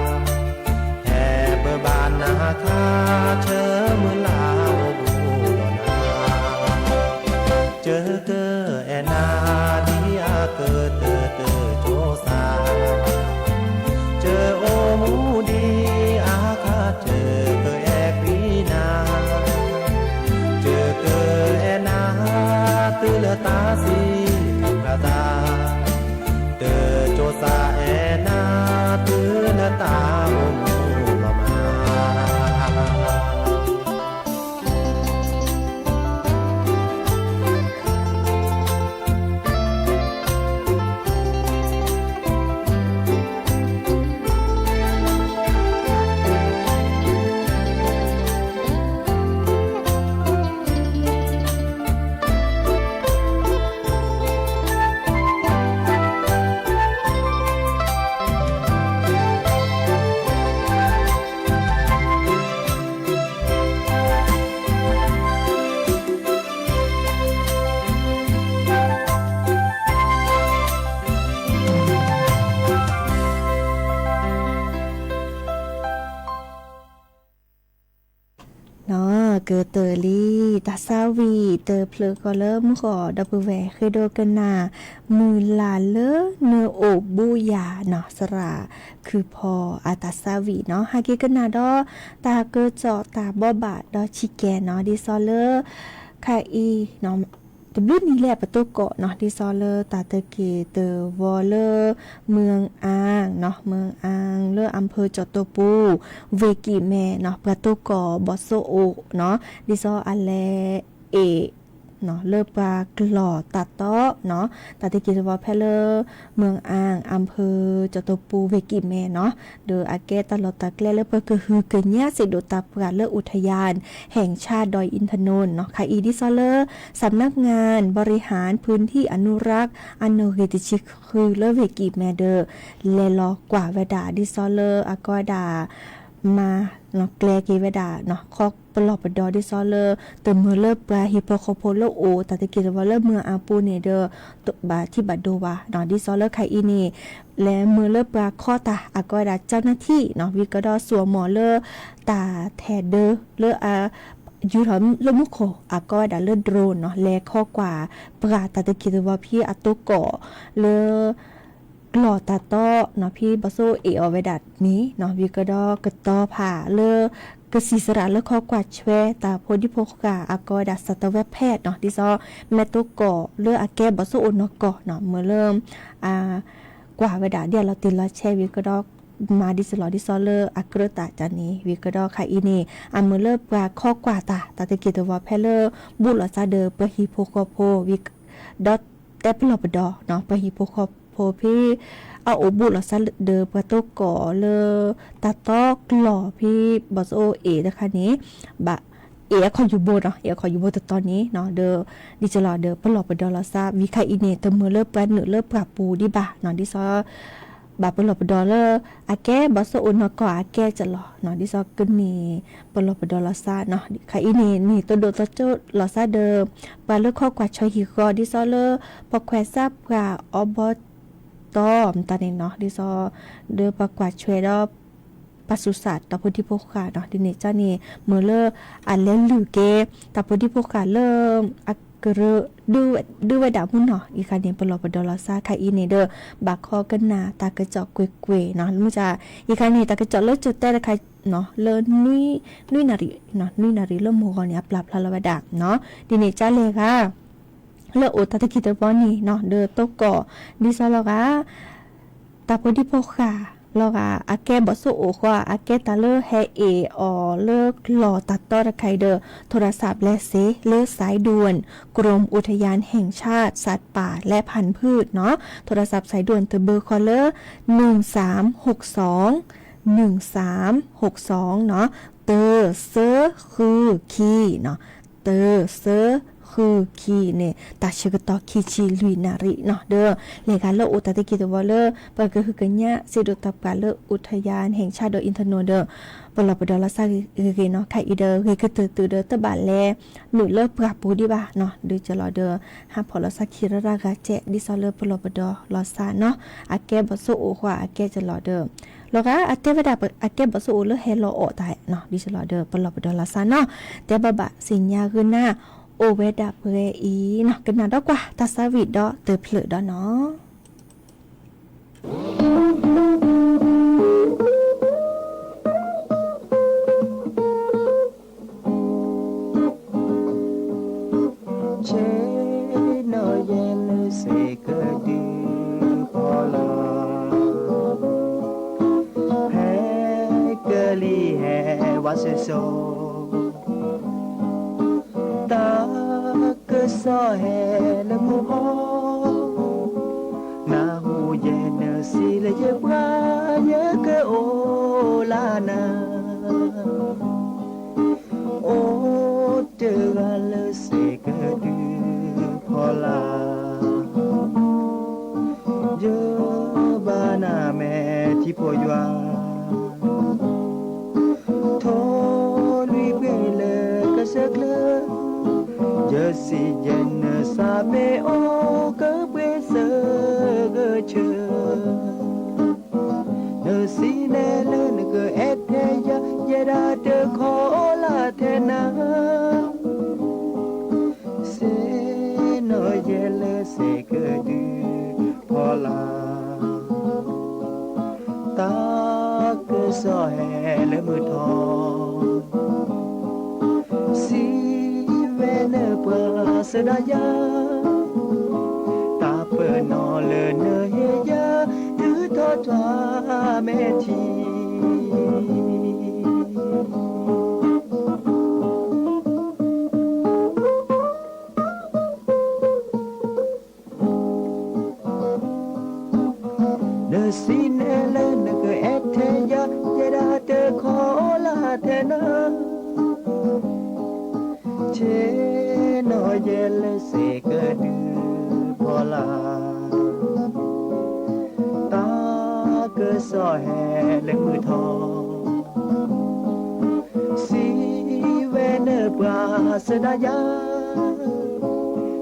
ဖဲပဘၣ်နၤခါ ဆၢမုၢ်လၢ်အိၣ်ဘူးဒီးနၤ, ယကအဲၣ်နၤဒ်အကတၢၢ်တၢၢ်ကၠိသး, ယအိၣ်မူဒံးအခါ ယကအဲၣ်ကွံနၤ, ယကအဲၣ်နၤ တုၤလၢတၢ်စံးပသး တၢၢ်ကၠိသးအဲၣ်နၤ တုၤလၢတၢ်အိၣ်မူလီၤမး. ကတၢၢ်လံ တၢ်သးဝံၣ်တဖျၢၣ်ဃီလၢမုၢ်ဃီဒီပုၢ်ဝဲၢ် ဃ့ဒိကနၣ် မုၢ်လၢ်လၢနအိၣ်ဘူးယၤနီၤ သရၣ်ခုဖီအတၢ်သးဝံၣ်နီၤ ဟဲက့ၤကနၣ်ဒီး တၢ်ကစီၣ်တၢ်ဘိးဘၣ်ဒီးဆံးကဲနီၤ ဒ်သိးလၢ ခါအံၤ တဘျုးနံၤလၢပတိၢ်ကီးနီၤ ဒ်သိးလၢတၢ်တက့ၢ်တဝီလၢ မၢအၣ်နီၤ မၢအၣ်လၢအမ့ၢ်ကၠီၣ်တိပူၤ ဝ့ၢ်ကံၢ်မဲနီၤ ပှၤတိၢ်ကီးဘီၣ်စိအိၣ်နီၤ ဒ်သိးအလဲၤအ့ၣ် လၢပှၤကျီၢ်တၢ်တီနီၤ တၢ်တက့ၢ်တဝီဖဲလၢ မၢအၣ် အမ့ၢ်ကၠီၣ်တိပူၤဝ့ၢ်ကံၢ်မဲနီၤ ဒီးအကဲတၢ်လီၢ်တၢ်ကျဲလၢပကဟုကညးစ့ၢ်ဒိးတၢ်ပှၢ်လၢ อุทยานแห่งชาติดอยอินทนนท์နီၤ ခါအံၤဒ်သိးလၢ สำนักงานบริหารพื้นที่อนุรักษ์ အနီၣ်ဂံၢ်တဆံဃုလၢဝ့ၢ်ကံၢ်မဲဒီး လဲၤလီၤကွၢ်ဝဲဒၣ်ဒ်သိးလၢအကီဝဲဒၣ် မၤ ကျဲက့ၤဝဲဒၣ် ခီပလီၢ်ပဒီဒ်သိးလၢ တမ့ၢ်လၢပှၤဟံၣ်ဖိဃီဖိလၢအိၣ်တၢ်တက့ၢ်တဝီလၢမၢအၣ်ပူၤန့ၣ်ဒီး ဘၣ်ထံၣ်ဘၣ်ဒိဘၣ်နီၤ ဒ်သိးလၢခါအံၤန့ၣ် လဲၤမ့ၢ်လၢပှၤခီတၢ် အကီဝဲဒၣ် เจ้าหน้าที่နီၤ ဝံၤကဒီးစိာ်မီၣ်လၢ တၢ်ထဲးဒၢလၢ ယူၤထီၣ်လၢမူခိၣ် အကီဝဲဒၣ်လၢ droneနီၤ လဲၤခီကွၢ် ပှၤတၢ်တက့ၢ်တဝီဖဲအတိၢ်ကီးလၢ ကျ ကျီၢ်တၢ်တီနီၤ ဖဲဘီၣ်စိၣ်အိၣ်အ့ၣ်အီၤဝဲဒၣ်န့ၣ်နီၤ ဝံၤကဒီးကတီၤဖးလၢ ကစံးစရၣ်လၢခီကွၢ်ဆွဲ တၢ်ဖိဒံဖိဃာ် အကိးဝဲဒၣ်စးထီၣ်ဝဲဖဲနီၤ ဒ်သိး မဲာ်တိကီၢ်လၢအကဲဘီၣ်စိၣ်အိၣ်နီၢ်ကီၢ်နီၤ မ့ၢ်လၢ အ ကွၢ်ဝဲဒၣ်ဒ်အလီၤတံၢ်လီၤဆဲး ဝံၤကဒီး မၤဒ်စ့ၢ်လီၤ ဒ်သိးလၢအကြၢးတၢ်တၢ်န့ၣ် ဝံၤကဒီးခါအံၤန့ၣ် အမ့ၢ်လၢပှၤခီကွၢ်တၢ် တၢ်တက့ၢ်တဝီၤဖဲလၢ ဘူးလိာ်သးဒီးပှၤဟံၣ်ဖိဃီဖိ ဝံၤ ဒီးတဲပလီၢ်ပဒီနီၤ ပှၤဟံၣ်ဖိဃီဖိဖဲ အအိၣ်ဘူးလိာ်သးဒီးပှၤတိကီၢ်လၢ တၢ်တီကျီၢ်ဖဲ ဘီၣ်စိၣ်အိၣ်အ့ၣ်တခါန့ၣ် ဘၣ် အ့ၣ်အခီၣ်ယူၢ်ဘိနီၤ အ့ၣ်အခီၣ်ယူၢ်ဘိတတီၤန့ၣ်နီၤ ဒီး ဒ်စ့ၢ်လီၤဒီးပလီၢ်ပဒီလီၤသး ဝံၤခါအံၤန့ၣ် တမ့ၢ်လၢပှၤနုာ်လၢပှၤပူၤဒံးဘၣ်နီၤ ဒ်သိး ဘၣ်ပလီၢ်ပဒီလၢ အကဲဘီၣ်စိၣ်အိၣ်နီၢ်ကီၢ်အကဲစ့ၢ်လီၤနီၤ ဒ်သိးကန့ၢ်ပလီၢ်ပဒီလီၤသးနီၤ ခါအံၤန့ၣ် န့ၢ်တဒိၣ်တကၠိလီၤသးဒီး ပှၤလၢခီကွၢ်ဆၢဟံၣ်ဃီ ဒ်သိးလၢ ပှၤခွဲးစးပှၤအီဘီတီၢ်မတၤန့ၣ်နီၤ ဒ်သိး ဒီးပှၤကွၢ်ဆွဲဒီး ပှၤစူးစးတၢ်ဖိဒံဖိဃာ်နီၤ ဒ်န့ၣ်ကန့ၣ် မ့ၢ်လၢ အလဲၤလုၢ်က့ၤ တၢ်ဖိဒံဖိဃာ်လၢ အကရၢ ဒုးဝဲဒၣ်မုၢ်နီၤ အံၤခါန့ၣ် ပလီၢ်ပဒီလီၤသးခါအံၤန့ၣ်ဒီး ဘၣ်ခီကနၣ်တၢ်ကစီၣ်ကွ့ၢ်ကွ့ၢ်နီၤ မ့ၢ် အံၤခါန့ၣ် တၢ်ကစီၣ်လၢကတဲတခါနီၤ လၢ နွံနၣ်ရံၣ် နွံနၣ်ရံၣ်လၢမုၢ်ဂီၤန့ၣ် အပျၢ်ဖျါလီၤဝဲဒၣ်နီၤ ဒ်န့ၣ်ကလဲၣ်ဂၤ လၢအိၣ်တၢ်တက့ၢ်တဝီၤန့ၣ်နီၤ ဒီးတိကီၢ် ဒ်သိးလီၤဂာ် တၢ်ဖိဒံဖိဃာ်လီၤဂာ် အကဲဘီၣ်စိၣ်အိၣ်ဃီ အကဲတၢ်လၢဟဲအ့ၣ်အီၤလၢကျီၢ်တၢ်တီတခါအံၤဒီး โทรศัพท์ လဲၤစ့လၢสายด่วน กรมอุทยานแห่งชาติสัตว์ป่าและพันธุ์พืชနီၤ โทรศัพท์ สายด่วน တဘၢဃီလၢ နုၢ်သၢမ် ဟူၣ်သွင် နုၢ်သၢမ်ဟူၣ်သွင်နီၤ တၢ သၢ ဃု ခံနီၤ တၢ သၢ ဃု ခံန့ၣ် တၢ်ဆၢကတီၢ်ခံဆံလွံၢ်နၣ်ရံၣ်နီၤ ဒီး လဲၤဂၤလၢအိၣ်တၢ်တက့ၢ်တဝီၤလၢ ပှၤကဟုကညးစံးဒိၣ်တၢ်ပှၢ်လၢ อุทยานแห่งชาติดอยอินทนนท์ ဒီး ပလီၢ်ပဒီလီၤသးဂ့ၤဂ့ၤနီၤ ခါအံၤဒီး ဂ့ၤကတၢၢ်တုၤဒီး တဘၣ်လဲၤ နုာ်လၢပှၢ်ပူၤဒံးဘၣ်နီၤ ဒ်စ့ၢ်လီၤဒီး ဟးဖီၣ်လီၤသးခံရၢ်ရၢ်ဂၤကဲး ဒ်သိးလၢပလီၢ်ပဒီလီၤသးနီၤ အကဲဘီၣ်စိၣ်အိၣ်ဃီအကဲစ့ၢ်လီၤဒီး လီၤဂာ်အတဲဝဲဒၣ် အကဲဘီၣ်စိၣ်အိၣ်လၢဟဲလီၤအီၣ်တၢ်နီၤ ဒ်စ့ၢ်လီၤဒီး ပလီၢ်ပဒီလီၤသးနီၤ တဲဘၣ်ဘၣ်သ့ၣ်ညါဂ့ၤနၤ အိၣ်ဝဲဒၣ်ပှဲၤအံၤနီၤ ကနၣ်ဒီကွၢ်တၢ်သးဝံၣ်ဒီးတဖျၢၣ်ဒီးနီၤ ဆ့ၣ်နီၤယဲလၢစဲးကဒုဖီလာ်, ဖဲကလံၤဟဲဝးစ့ၢ်စိၤ, တၢ်ကစီၣ်ဟဲလၢမုၢ်ဟီ, နၢ်ဟူယဲနစံးလၢယပှၤ ယကအိၣ်လၢနၤ အိၣ်တဂၤလၢစဲးကဒုဖီလာ်, ယဘၣ်နၤမဲာ်ထံဖိယွၤ, ထိၣ်လွံၢ်ပှ့ၤလၢကစၢၢ်ကျၢၤ, ယစံးယဲနစးမ့ၢ်အိၣ်ကပှ့ၤစၢၤဂၢၢ်ဆၢ နစံးနဲလၢနကအဲၣ်ထဲယၤ, ယဲဒၣ်တခီလၢထဲနၤ, ဆ့ၣ်နီၤယဲလၢစဲးကဒုဖီလာ်, တၢ်ကစီၣ်ဟဲလၢမုၢ်ထီ စံးဝဲနပှၤစဒၢယၤ, တၢ်ပနီၣ်လၢနဟ့ၣ်ယၤ ထုးထီၣ်ထွးမဲာ်ထံ နစံးနဲလၢနကအဲၣ်ထဲယၤ, ယဲဒၣ်တခီလၢထဲနၤ, ဆ့ၣ်နီၤယဲလၢစဲးကဒုဖီလာ်, တၢ်ကစီၣ်ဟဲလၢမုၢ်ထီ စံးဝဲနပှၤစဒၢယၤ,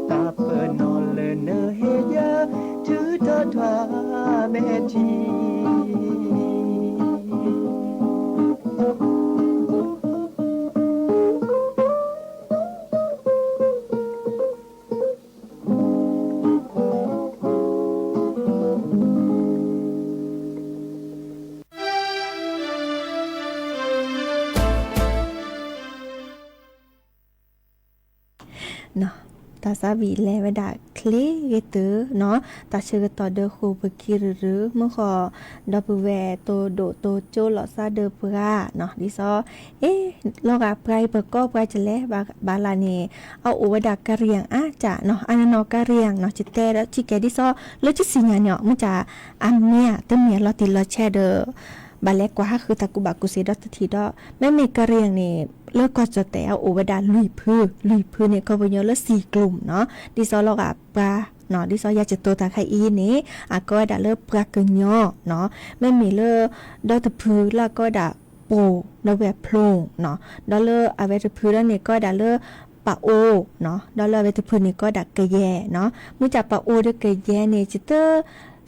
တၢ်ပနီၣ်လၢနဟ့ၣ်ယၤ, ထုးထီၣ်ထွးမဲာ်ထံ တၢ်သးဝံၣ်လဲၤဝဲဒၣ်ချ့ဂ့ၤတုၤနီၤ, တၢ်ဆၢကတီၢ်ဒီးဃိာ်ပခံရုရု မုၢ်ဃီ ဒီပုၢ်ဝဲၢ်တိၢ်ဒိၣ်တိၢ်ကၠိလိာ်သးဒီးပှၤနီၤ, ဒ်သိး အ့ လီၤဂာ်ပှၤအံၤပကိးပှၤကလဲၣ်, ဘၣ်လၢန့ၣ် အအိၣ်ဝဲဒၣ်ကရံၣ်အါကၢ်နီၤ, အနီၢ်နီၢ်ကရံၣ်နီၤ, ယတဲဒီး ဆံးကဲ ဒ်သိး လၢကစံၣ်ညီၣ်န့ၣ် မုၢ်ကၢ် အမ့ၢ်ဧါ တမ့ၢ်လီၤတံၢ်လီၤဆဲးဒီး ဘၣ်လဲၤကွၢ်ဟးဃုတၢ်ကူၣ်ဘၣ်ကူၣ်သ့ဒီတထံၣ်ဒီး မ့မ့ၢ်ကရံၣ်န့ၣ် လၢကီၢ်ကၠီၣ်တဲၣ်အအိၣ်ဝဲဒၣ်လွံၢ်ဖု, လွံၢ်ဖုန့ၣ် ကီၢ်ပယီၤလၢစံၣ်ကျိၤနီၤ, ဒ်သိးလီၤဂာ်ပှၤနီၤ, ဒ်သိးယၤကတိၤတၢ်ခါအံၤန့ၣ် အကိးဝဲဒၣ်လၢပှၤကညီနီၤ, မ့မ့ၢ်လၢ ဒီတဖုလၢအကိးဝဲဒၣ်ပိၢ် ဒီပုၢ်ဝဲၢ်ဖျိနီၤ, ဒီးလၢအဝဲတဖုဒီးန့ၣ် ကိးဝဲဒၣ်လၢ ပအိနီၤ, ဒီးလၢအဝဲတဖုန့ၣ် ကိးဝဲဒၣ်ကယဲနီၤ, မုၢ်ကၢ်ပအိဒီးကယဲန့ၣ် ယတ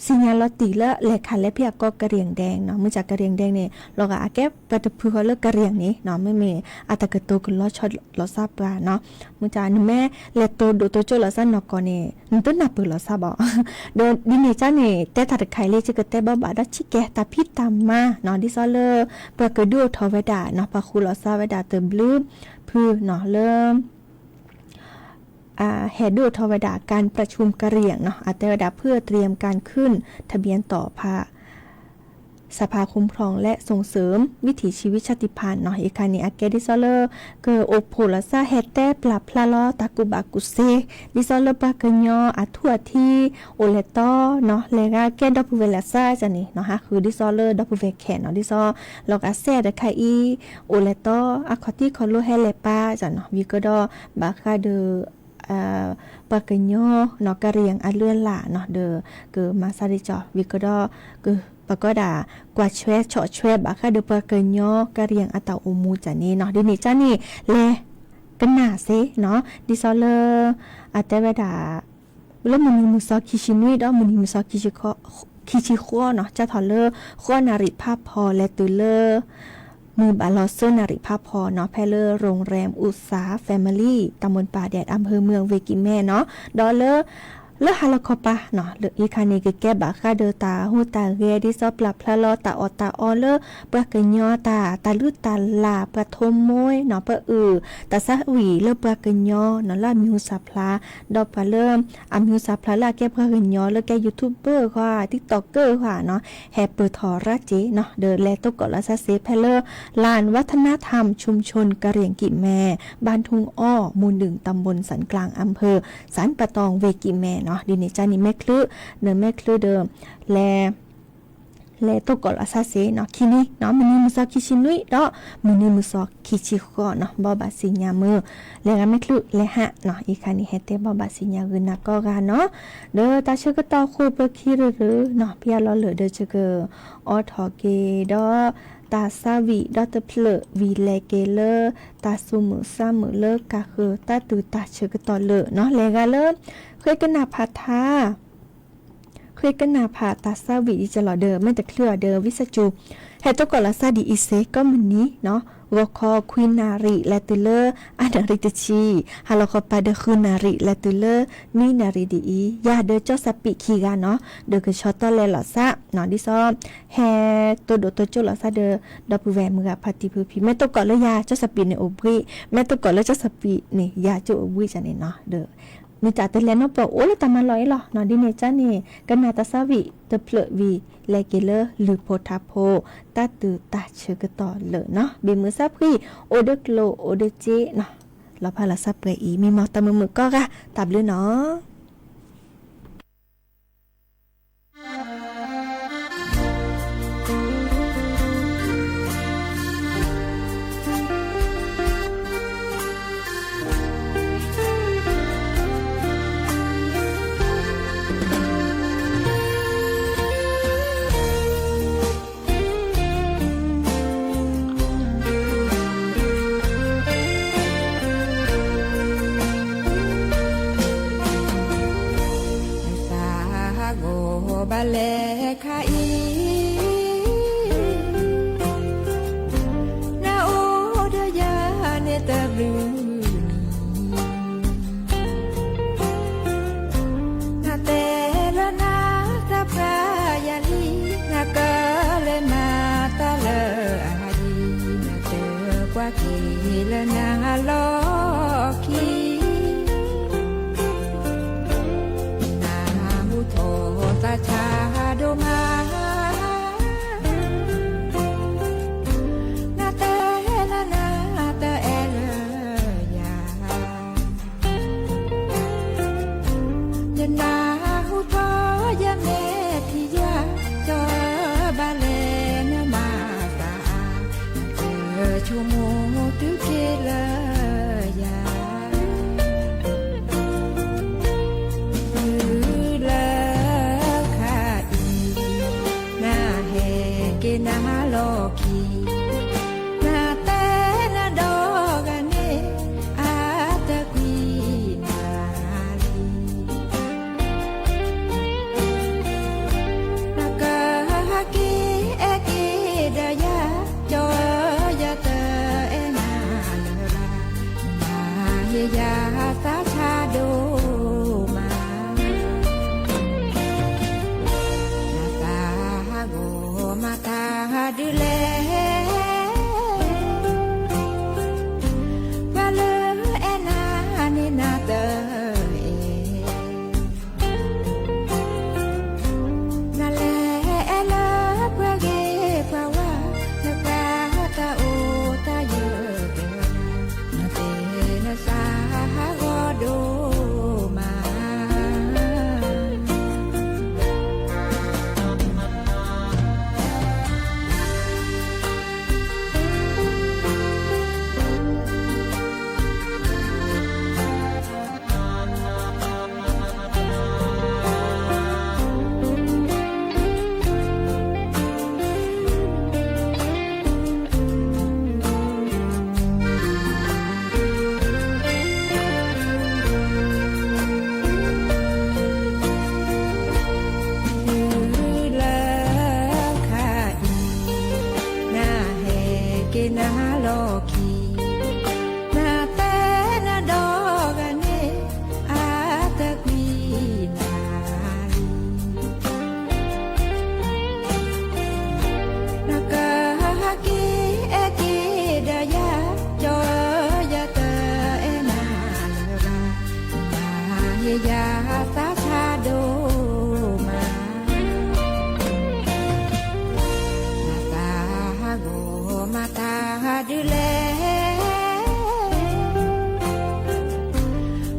စံၣ်ညီၣ်လီၤတံၢ်လၢလဲၤခးလဲၤဖဲအကိးကရံၣ်ဒဲးနီၤ, မုၢ်ကၢ်ကရံၣ်ဒဲးန့ၣ် လီၤဂာ်အကဲပှၤတဖုဃီလၢကရံၣ်န့ၣ်နီၤ, မ့မ့ၢ်အတၢ်ကတိၤကလီၤဆီလိာ်သးပှၤနီၤ, မုၢ်ကၢ်နမ့ၢ်လဲၤတိၢ်ဒိၣ်တိၢ်ကၠိလိာ်သးနီၢ်ကီၢ်န့ၣ် နတနၢ်ပၢၢ်လိာ်သးဘၣ်, ဒီးဒ်န့ၣ်ကၢ်န့ၣ် တဲတၢ်တခါအံၤလၢယကတဲဘၣ်ဘၣ်ဒီးဆံးကဲ တၢ်ဖံးတၢ်မၤနီၤ, ဒ်သိးလၢ ပှၤကဒုးအိၣ်ထီၣ်ဝဲဒၣ်နီၤ, ပှၤဃုလိာ်သးဝဲဒၣ်တဘျုးဖုနီၤ လၢ ဟဲဒုးအိၣ်ထီၣ်ဝဲဒၣ် การประชุมกะเหรี่ยงနီၤ, အတဲဝဲဒၣ် เพื่อเตรียมการขึ้นทะเบียนต่อสภาคุ้มครองและส่งเสริมวิถีชีวิตชาติพันธุ์နီၤ, ယခါန့ၣ် အကဲဒ်သိးလၢ ကအိၣ်ဖှိၣ်လိာ်သး ဟဲတဲပျၢ်ဖျါလီၤတၢ်ကူၣ်ဘၣ်ကူၣ်သ့, ဒ်သိးလၢပှၤကညီအထူအထံး အိၣ်လဲၤတီနီၤ, လဲၤဂၤကဲဒီပုၢ်ဝဲၢ်လၢသးန့ၣ်နီၤ, ဟးဃုဒ်သိးလၢဒီပုၢ်ဝဲၢ်ခဲနီၤ, ဒ်သိး လီၤဂာ်စဲတခါအံၤ အိၣ်လဲၤတီ အခီၣ်ထံးခီၣ်လိဟဲလဲၤပာ်နီၤ, ဝံၤကဒီး ဘၣ်ဃးဒီး ပှၤကညီနီၤ ကရံၣ်အလုၢ်အလၢ်နီၤ, ဒီးကမၤသးဒ်ကၠီ ဝံၤကဒီး ကပကိးဒၣ် ကွၢ်ဆွဲဆီၣ်ဆွဲ ဘၣ်ဃးဒီးပှၤကညီကရံၣ်အတၢ်အိၣ်မူကၢ်န့ၣ်နီၤ, ဒ်န့ၣ်ကၢ်န့ၣ် လဲၤကနၣ်စ့နီၤ, ဒ်သိးလၢ အတဲဝဲဒၣ် လၢမုၢ်နံၤမုၢ်သီခံဆံနွံဒီးမုၢ်နံၤမုၢ်သီ ခံဆံဃိးနီၤ, စးထီၣ်လၢ ဃိးနၣ်ရံၣ်ဖးဖီ လဲၤတုၤလၢ မုၢ်ဘၣ်လီၤသၢနၣ်ရံၣ်ဖးဖီနီၤ, ဖဲလၢ โรงแรมอุตสา Family ตำบลป่าแดด อำเภอเมือง เวียงกินแม่နီၤ, ဒီးလၢ လၢဟါလီၤခီပၤနီၤ, လၢအံၤခါန့ၣ် ကကဲဘၣ်ဃးဒီးတၢ်ဟူးတၢ်ဂဲၤ ဒ်သိးပျၢ်ဖျါလီၤတၢ်အီၣ်တၢ်အီလၢ ပှၤကညီတၢ် တၢ်လုၢ်တၢ်လၢ် ပှၤထိးမိၢ်နီၤ, ပအုၣ် တၢ်သးဝံၣ်လၢပှၤကညီနီၤ, လၢအမံၤဟူသၣ်ဖျါ ဒီးပှၤလၢ အမံၤဟူသၣ်ဖျါလၢအကဲပှၤကညီလၢကဲ YouTube ဂီၢ် TikTok ဂီၢ်နီၤ, ဟဲပၢၢ်ထီၣ်ရၤစ့နီၤ, ဒီးလဲၤတိၢ်ကီၢ်လီၤသးစ့ဖဲလၢ ลานวัฒนธรรมชุมชนกะเหรี่ยงกิแม บ้านทุ่งอ้อ หมู่หนึ่ง ตำบลสันกลาง อำเภอสันป่าตอง เวียงกิแมနီၤ, ဒ်န့ၣ်ကၢ်န့ၣ် မဲာ်ချံ ဒီးမဲာ်ချံဒီး လဲၤ လဲၤတိၢ်ကီၢ်လီၤသးစ့နီၤ, ခံနံၤနီၤ, မုၢ်နံၤမုၢ်သီခံဆံနွံဒီး မုၢ်နံၤမုၢ်သီခံဆံဃိးနီၤ, ဘိးဘၣ်စံၣ်ညါမုၢ် လဲၤဂၤမဲာ်ချံလဲၤဟးနီၤ, အံၤခါန့ၣ် ဟဲတဲဘိးဘၣ်စံၣ်ညါဂုာ်နၤကိးဂၤနီၤ, ဒီးတၢ်ဆၢကတီၢ်ဃိာ်ပခံရုရုနီၤ, ဖဲအလီၤလၢာ်ဒီးယကအိးထီၣ်က့ၤဒီး တၢ်သးဝံၣ်ဒီတဖျၢၣ်ဝံၤလဲၤက့ၤလၢ တၢ်သူၣ်မုာ်သးမုာ်လၢကၤဃၢၤတၢ်တုၤတၢ်ဆၢကတီၢ်လၢာ်နီၤ, လဲၤဂၤလၢ ဃ့ကနၣ်ဖးထါ ဃ့ကနၣ်ဖးတၢ်သးဝံၣ်ဒ်ကလီၤဒီး မ့ၢ်တချုးအီၤဒီး ဝံသးစူၤ ဟဲတိၢ်ကီၢ်လီၤသးဒ်အံၤစ့ၢ်ကီးမုၢ်နံၤနီၤ, ဂီၤခီခွံနၣ်ရံၣ်လဲၤတုၤလၢ အါနၣ်ရံၣ်တဆံ, ဟါလီၤခီပၤဒီးဃုနၣ်ရံၣ်လဲၤတုၤလၢ နွံနၣ်ရံၣ်ဒ်အံၤ, ယၤဒီးကၠီၣ်စးပံးခံဂၤနီၤ, ဒီးကဆီတီလဲၤလီၤသးနီၤ, ဒ်သိး ဟဲတိၢ်ဒိၣ်တိၢ်ကၠိလိာ်သးဒီး ဒီပုၢ်ဝဲၢ်မုၢ်ဂၤဖါတံၢ်ဖုဖံ, မ့ၢ်တိၢ်ကီၢ်လၢယၤ ကၠီၣ်စးပံးန့ၣ်အိၣ်ဘှံး, မ့ၢ်တိၢ်ကီၢ်လၢကၠီၣ်စးပံးန့ၣ် ယၤကၠိအိၣ်ဘှံးကၢ်န့ၣ်နီၤ, ဒီး မ့ၢ်တၢ်တလဲၤနီတပှီၢ်အိၣ်လၢတၢ်မၤလီၢ်အံၤလီၤနီၤ, ဒ်န့ၣ်ကၢ်န့ၣ် ကနၣ်တၢ်သးဝံၣ်တဖျၢၣ်ဝံၤ လဲၤက့ၤလၢလုၢ်ဖိထါဖိ တၢ်တုၤတၢ်ဆၢကတီၢ်လၢာ်နီၤ, ဘၣ်မုာ်သးဖှံ, အိၣ်ဒီးကျိၣ်အိၣ်ဒီးစ့နီၤ, လီၤဖးလီၤသးပှဲၤအံၤ မံမီၢ်တၢ်မုာ်မုာ်ကိးဂၤ တၢ်ဘျုးနီၤ. သးဂီၤဘၣ်လဲၤခါအံၤ နအိၣ်ဒီးယၤန့ၣ်တဘျုးနံၤ, နတဲလၢနၤတပျၢ်ယၤလံ, နကလဲၤမၤတၢ်လၢအဟးယံၤ, နတဲကွၢ်က့ၤလၢနၤလီၢ်ခံ က့ၤနၤလီၢ်ခံ, နတဲနဒီဂၤန့ၣ် အတကွံနၤလံ. နကဟဲက့ၤအဲၣ်က့ၤဒီးယၤ, ကၠီယတအဲၣ်နၤလၢၤဘၣ်, နဟ့ၣ်ယၤသးဆါဒိၣ်မး. နသးဟးဂီၤမၤတၢ်ဒုးလဲၣ်, ပှၤလၢအဲၣ်နၤန့ၣ်နတအဲၣ် နလဲၤအဲၣ်လၢပှၤဂ့ၤပှၤဝါ, နပှၤတၢ်အိၣ်တၢ်ယၢၤ, နသ့နသးဟးဂီၤဒိၣ်မး. တုၤလၢခါအံၤ နဟဲက့ၤနၤလီၢ်ခံ, နတဲနဒီဂၤန့ၣ် အတကွံနၤလံ. နကဟဲက့ၤအဲၣ်က့ၤဒီးယၤ, ကၠီယတအဲၣ်နၤလၢၤဘၣ်, နဟ့ၣ်ယၤသးဆါဒိၣ်မး. နသးဟးဂီၤမၤတၢ်ဒုးလဲၣ်,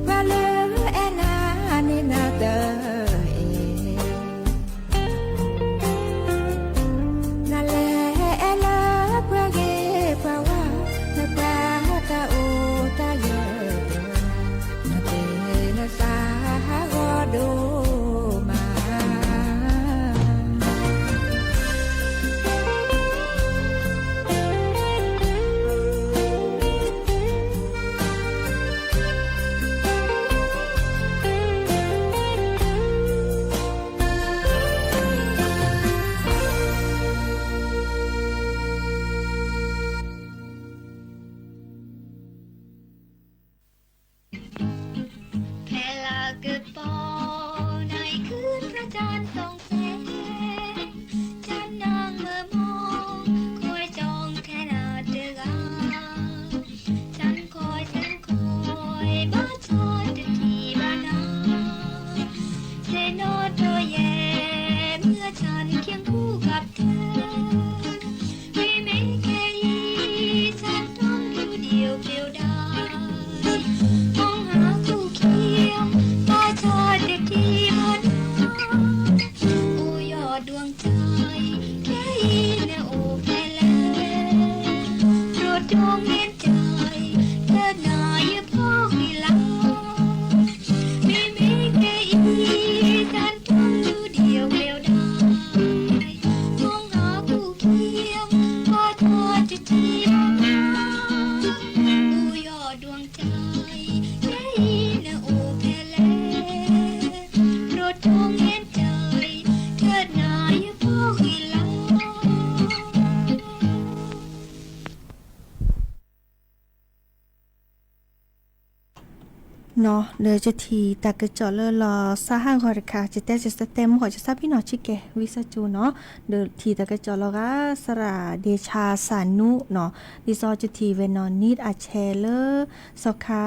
ပှၤလၢအဲၣ်နၤန့ၣ်နတအဲၣ် နလဲၤအဲၣ်လၢပှၤဂ့ၤပှၤဝါ, နပှၤတၢ်အိၣ်တၢ်ယၢၤ, နသ့နသးဟးဂီၤဒိၣ်မး. ဖဲလါကပီၤ နံၣ်ဃု နံၣ်ဃု တၢ်စံၣ်စိၤဆဲး, တၢ်နၢ်မုာ်မီၢ် ကွၢ်ကၠီၣ်ထဲနၤတဂၤ, တၢ်ကွၢ်တၢ်ကွၢ် ဘၣ်ဆၣ်တထံၣ်ဘၣ်နၤ, သ့ၣ်နီၣ်ထီၣ်ယဲ မုၢ်အဆၣ်နခ့မူကပ်တၢၢ် မ့မ့ၢ်ခဲအံၤ ဆၣ်တီဒူဒံးအိၣ်ဖျိဒၣ်, မုၢ်ဟါကူၣ်ခံ ဘၣ်ဆၣ်တထံၣ်ဘၣ်နၤ, အိၣ်ယီၢ်ဒွံၣ်တၢ် ခဲအံၤနအိၣ်ဖဲလဲၣ်, ရိတိၢ်ငဲၢ်တၢ် တနာ်ယဖီၣ်ဃံလၤ မ့မ့ၢ်ခဲအံၤ ဆၣ်တီဒူဒံးအိၣ်ဖျိဒၣ်, မုၢ်ဟါကူၣ်ခံ ဘၣ်ဆၣ်တထံၣ်ဘၣ်နၤ, အိၣ်ယီၢ်ဒွံၣ်တၢ် ခဲအံၤနအိၣ်ဖဲလဲၣ်, ရိတိၢ်ငဲၢ်တၢ် တနာ်ယဖီၣ်ဃံလၤ. နီၢ် ဒီးယထံၣ်တၢ်ကစီၣ်လၢလီၤ စါဟးဂီၤတခါ ယတဲ ယတဲမုၢ်ဃီ ယစါဘံၣ်နီၢ်ဆံကဲ ဝံသးစူၤနီၢ်, ဒီးထံၣ်တၢ်ကစီၣ်လီၤဂာ် သရၣ်ဒ့ဆါစၣ်နူနီၢ်, ဒ်သိးယထံၣ်ဝဲနီၢ် နံၣ်အဆဲးလၢ စီၤခါ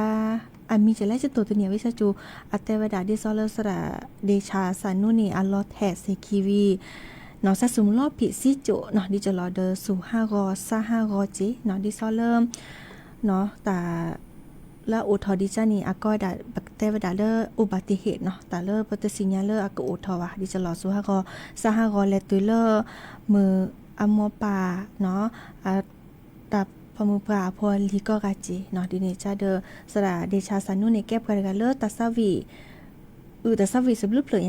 အမံၤကလဲၣ် ယတိၢ်တနံၤ ဝံသးစူၤ, အတဲဝဲဒၣ်ဒ်သိးလၢသရၣ်ဒ့ဆါစၣ်နူန့ၣ် အလီၤထဲးစ့ၢ်ကီးဝံၤ နီၢ် စၢ်စူၤမုၢ်လီၤဖံးစံကၠိၣ်နီၢ်, ဒ်ကလီၤဒီးစူၤဟးဂီၤ စါဟးဂီၤက့နီၢ်, ဒ်သိးလၢ တၢ်လၢအအိၣ်ထီၣ်ဒံးကၠါန့ၣ် အကီဝဲဒၣ် ပကတဲဝဲဒၣ်လၢ အိၣ်ဘၣ်တ့ၢ်ဟ့ၣ်နီၢ်, တၢ်လၢပတသ့ၣ်ညါလၢအကအိၣ်ထီၣ်ဘၣ်, ဒ်ကလီၤစူၤဟးဂီၤ စါဟးဂီၤလဲၤတုၤလၢ မုၢ်အမိၢ်ပၢ်နီၢ် တၢ်ပိာ်မုၣ်ပှၢ်အဖိအလံၤကီၢ်ဂၤက့နီၢ်, ဒ်န့ၣ်ကဒီး သရၣ်ဒ့ဆါစၣ်နူန့ၣ် ကဲပှၤတဂၤလၢတၢ်သးဝံၣ် အုၣ်တၢ်ဆါဝံၣ်စဘျုးဖျၢၣ်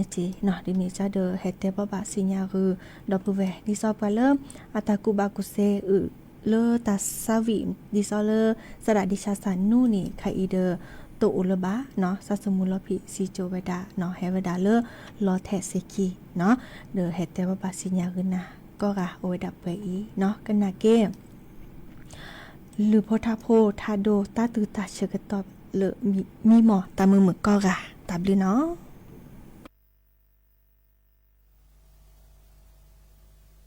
ညါတ့ၢ်နီၤ, ဒ်န့ၣ်ကဒီးဟဲတဲဘၣ်ဘၣ်စံၣ်ညါဂုာ် ဒီပုၢ်ဝဲၢ် ဒ်သိးပှၤလၢ အတၢ်ကူၣ်ဘၣ်ကူၣ်သ့အုၣ်လၢတၢ်ဆါဝံၣ် ဒ်သိးလၢ သရၣ်ဒ့ဆါစၢ်နူန့ၣ် ခဲအံၤဒီး တအိၣ်လၢၤဘၣ်နီၤ, သးသမူလီၤဖံးစံကၠိဝဲဒၣ်နီၤ, ဟဲဝဲဒၣ်လၢ လီၤထဲးစ့ခံနီၤ, ဒီးဟဲတဲဘၣ်ဘၣ်စံၣ်ညါဂုာ်နၤ ကိးဂၤအိၣ်ဝဲဒၣ်ပှဲၤအံၤနီၤ, ကနၣ်က့ၤ လုၢ်ဖိထါဖိထါဒိ တၢ်သူၣ်တၢ်ဆၢကတီၢ်လၢမံမီၢ် တၢ်မုာ်မုာ်ကိးဂၤ တၢ်ဘျုးနီၤ.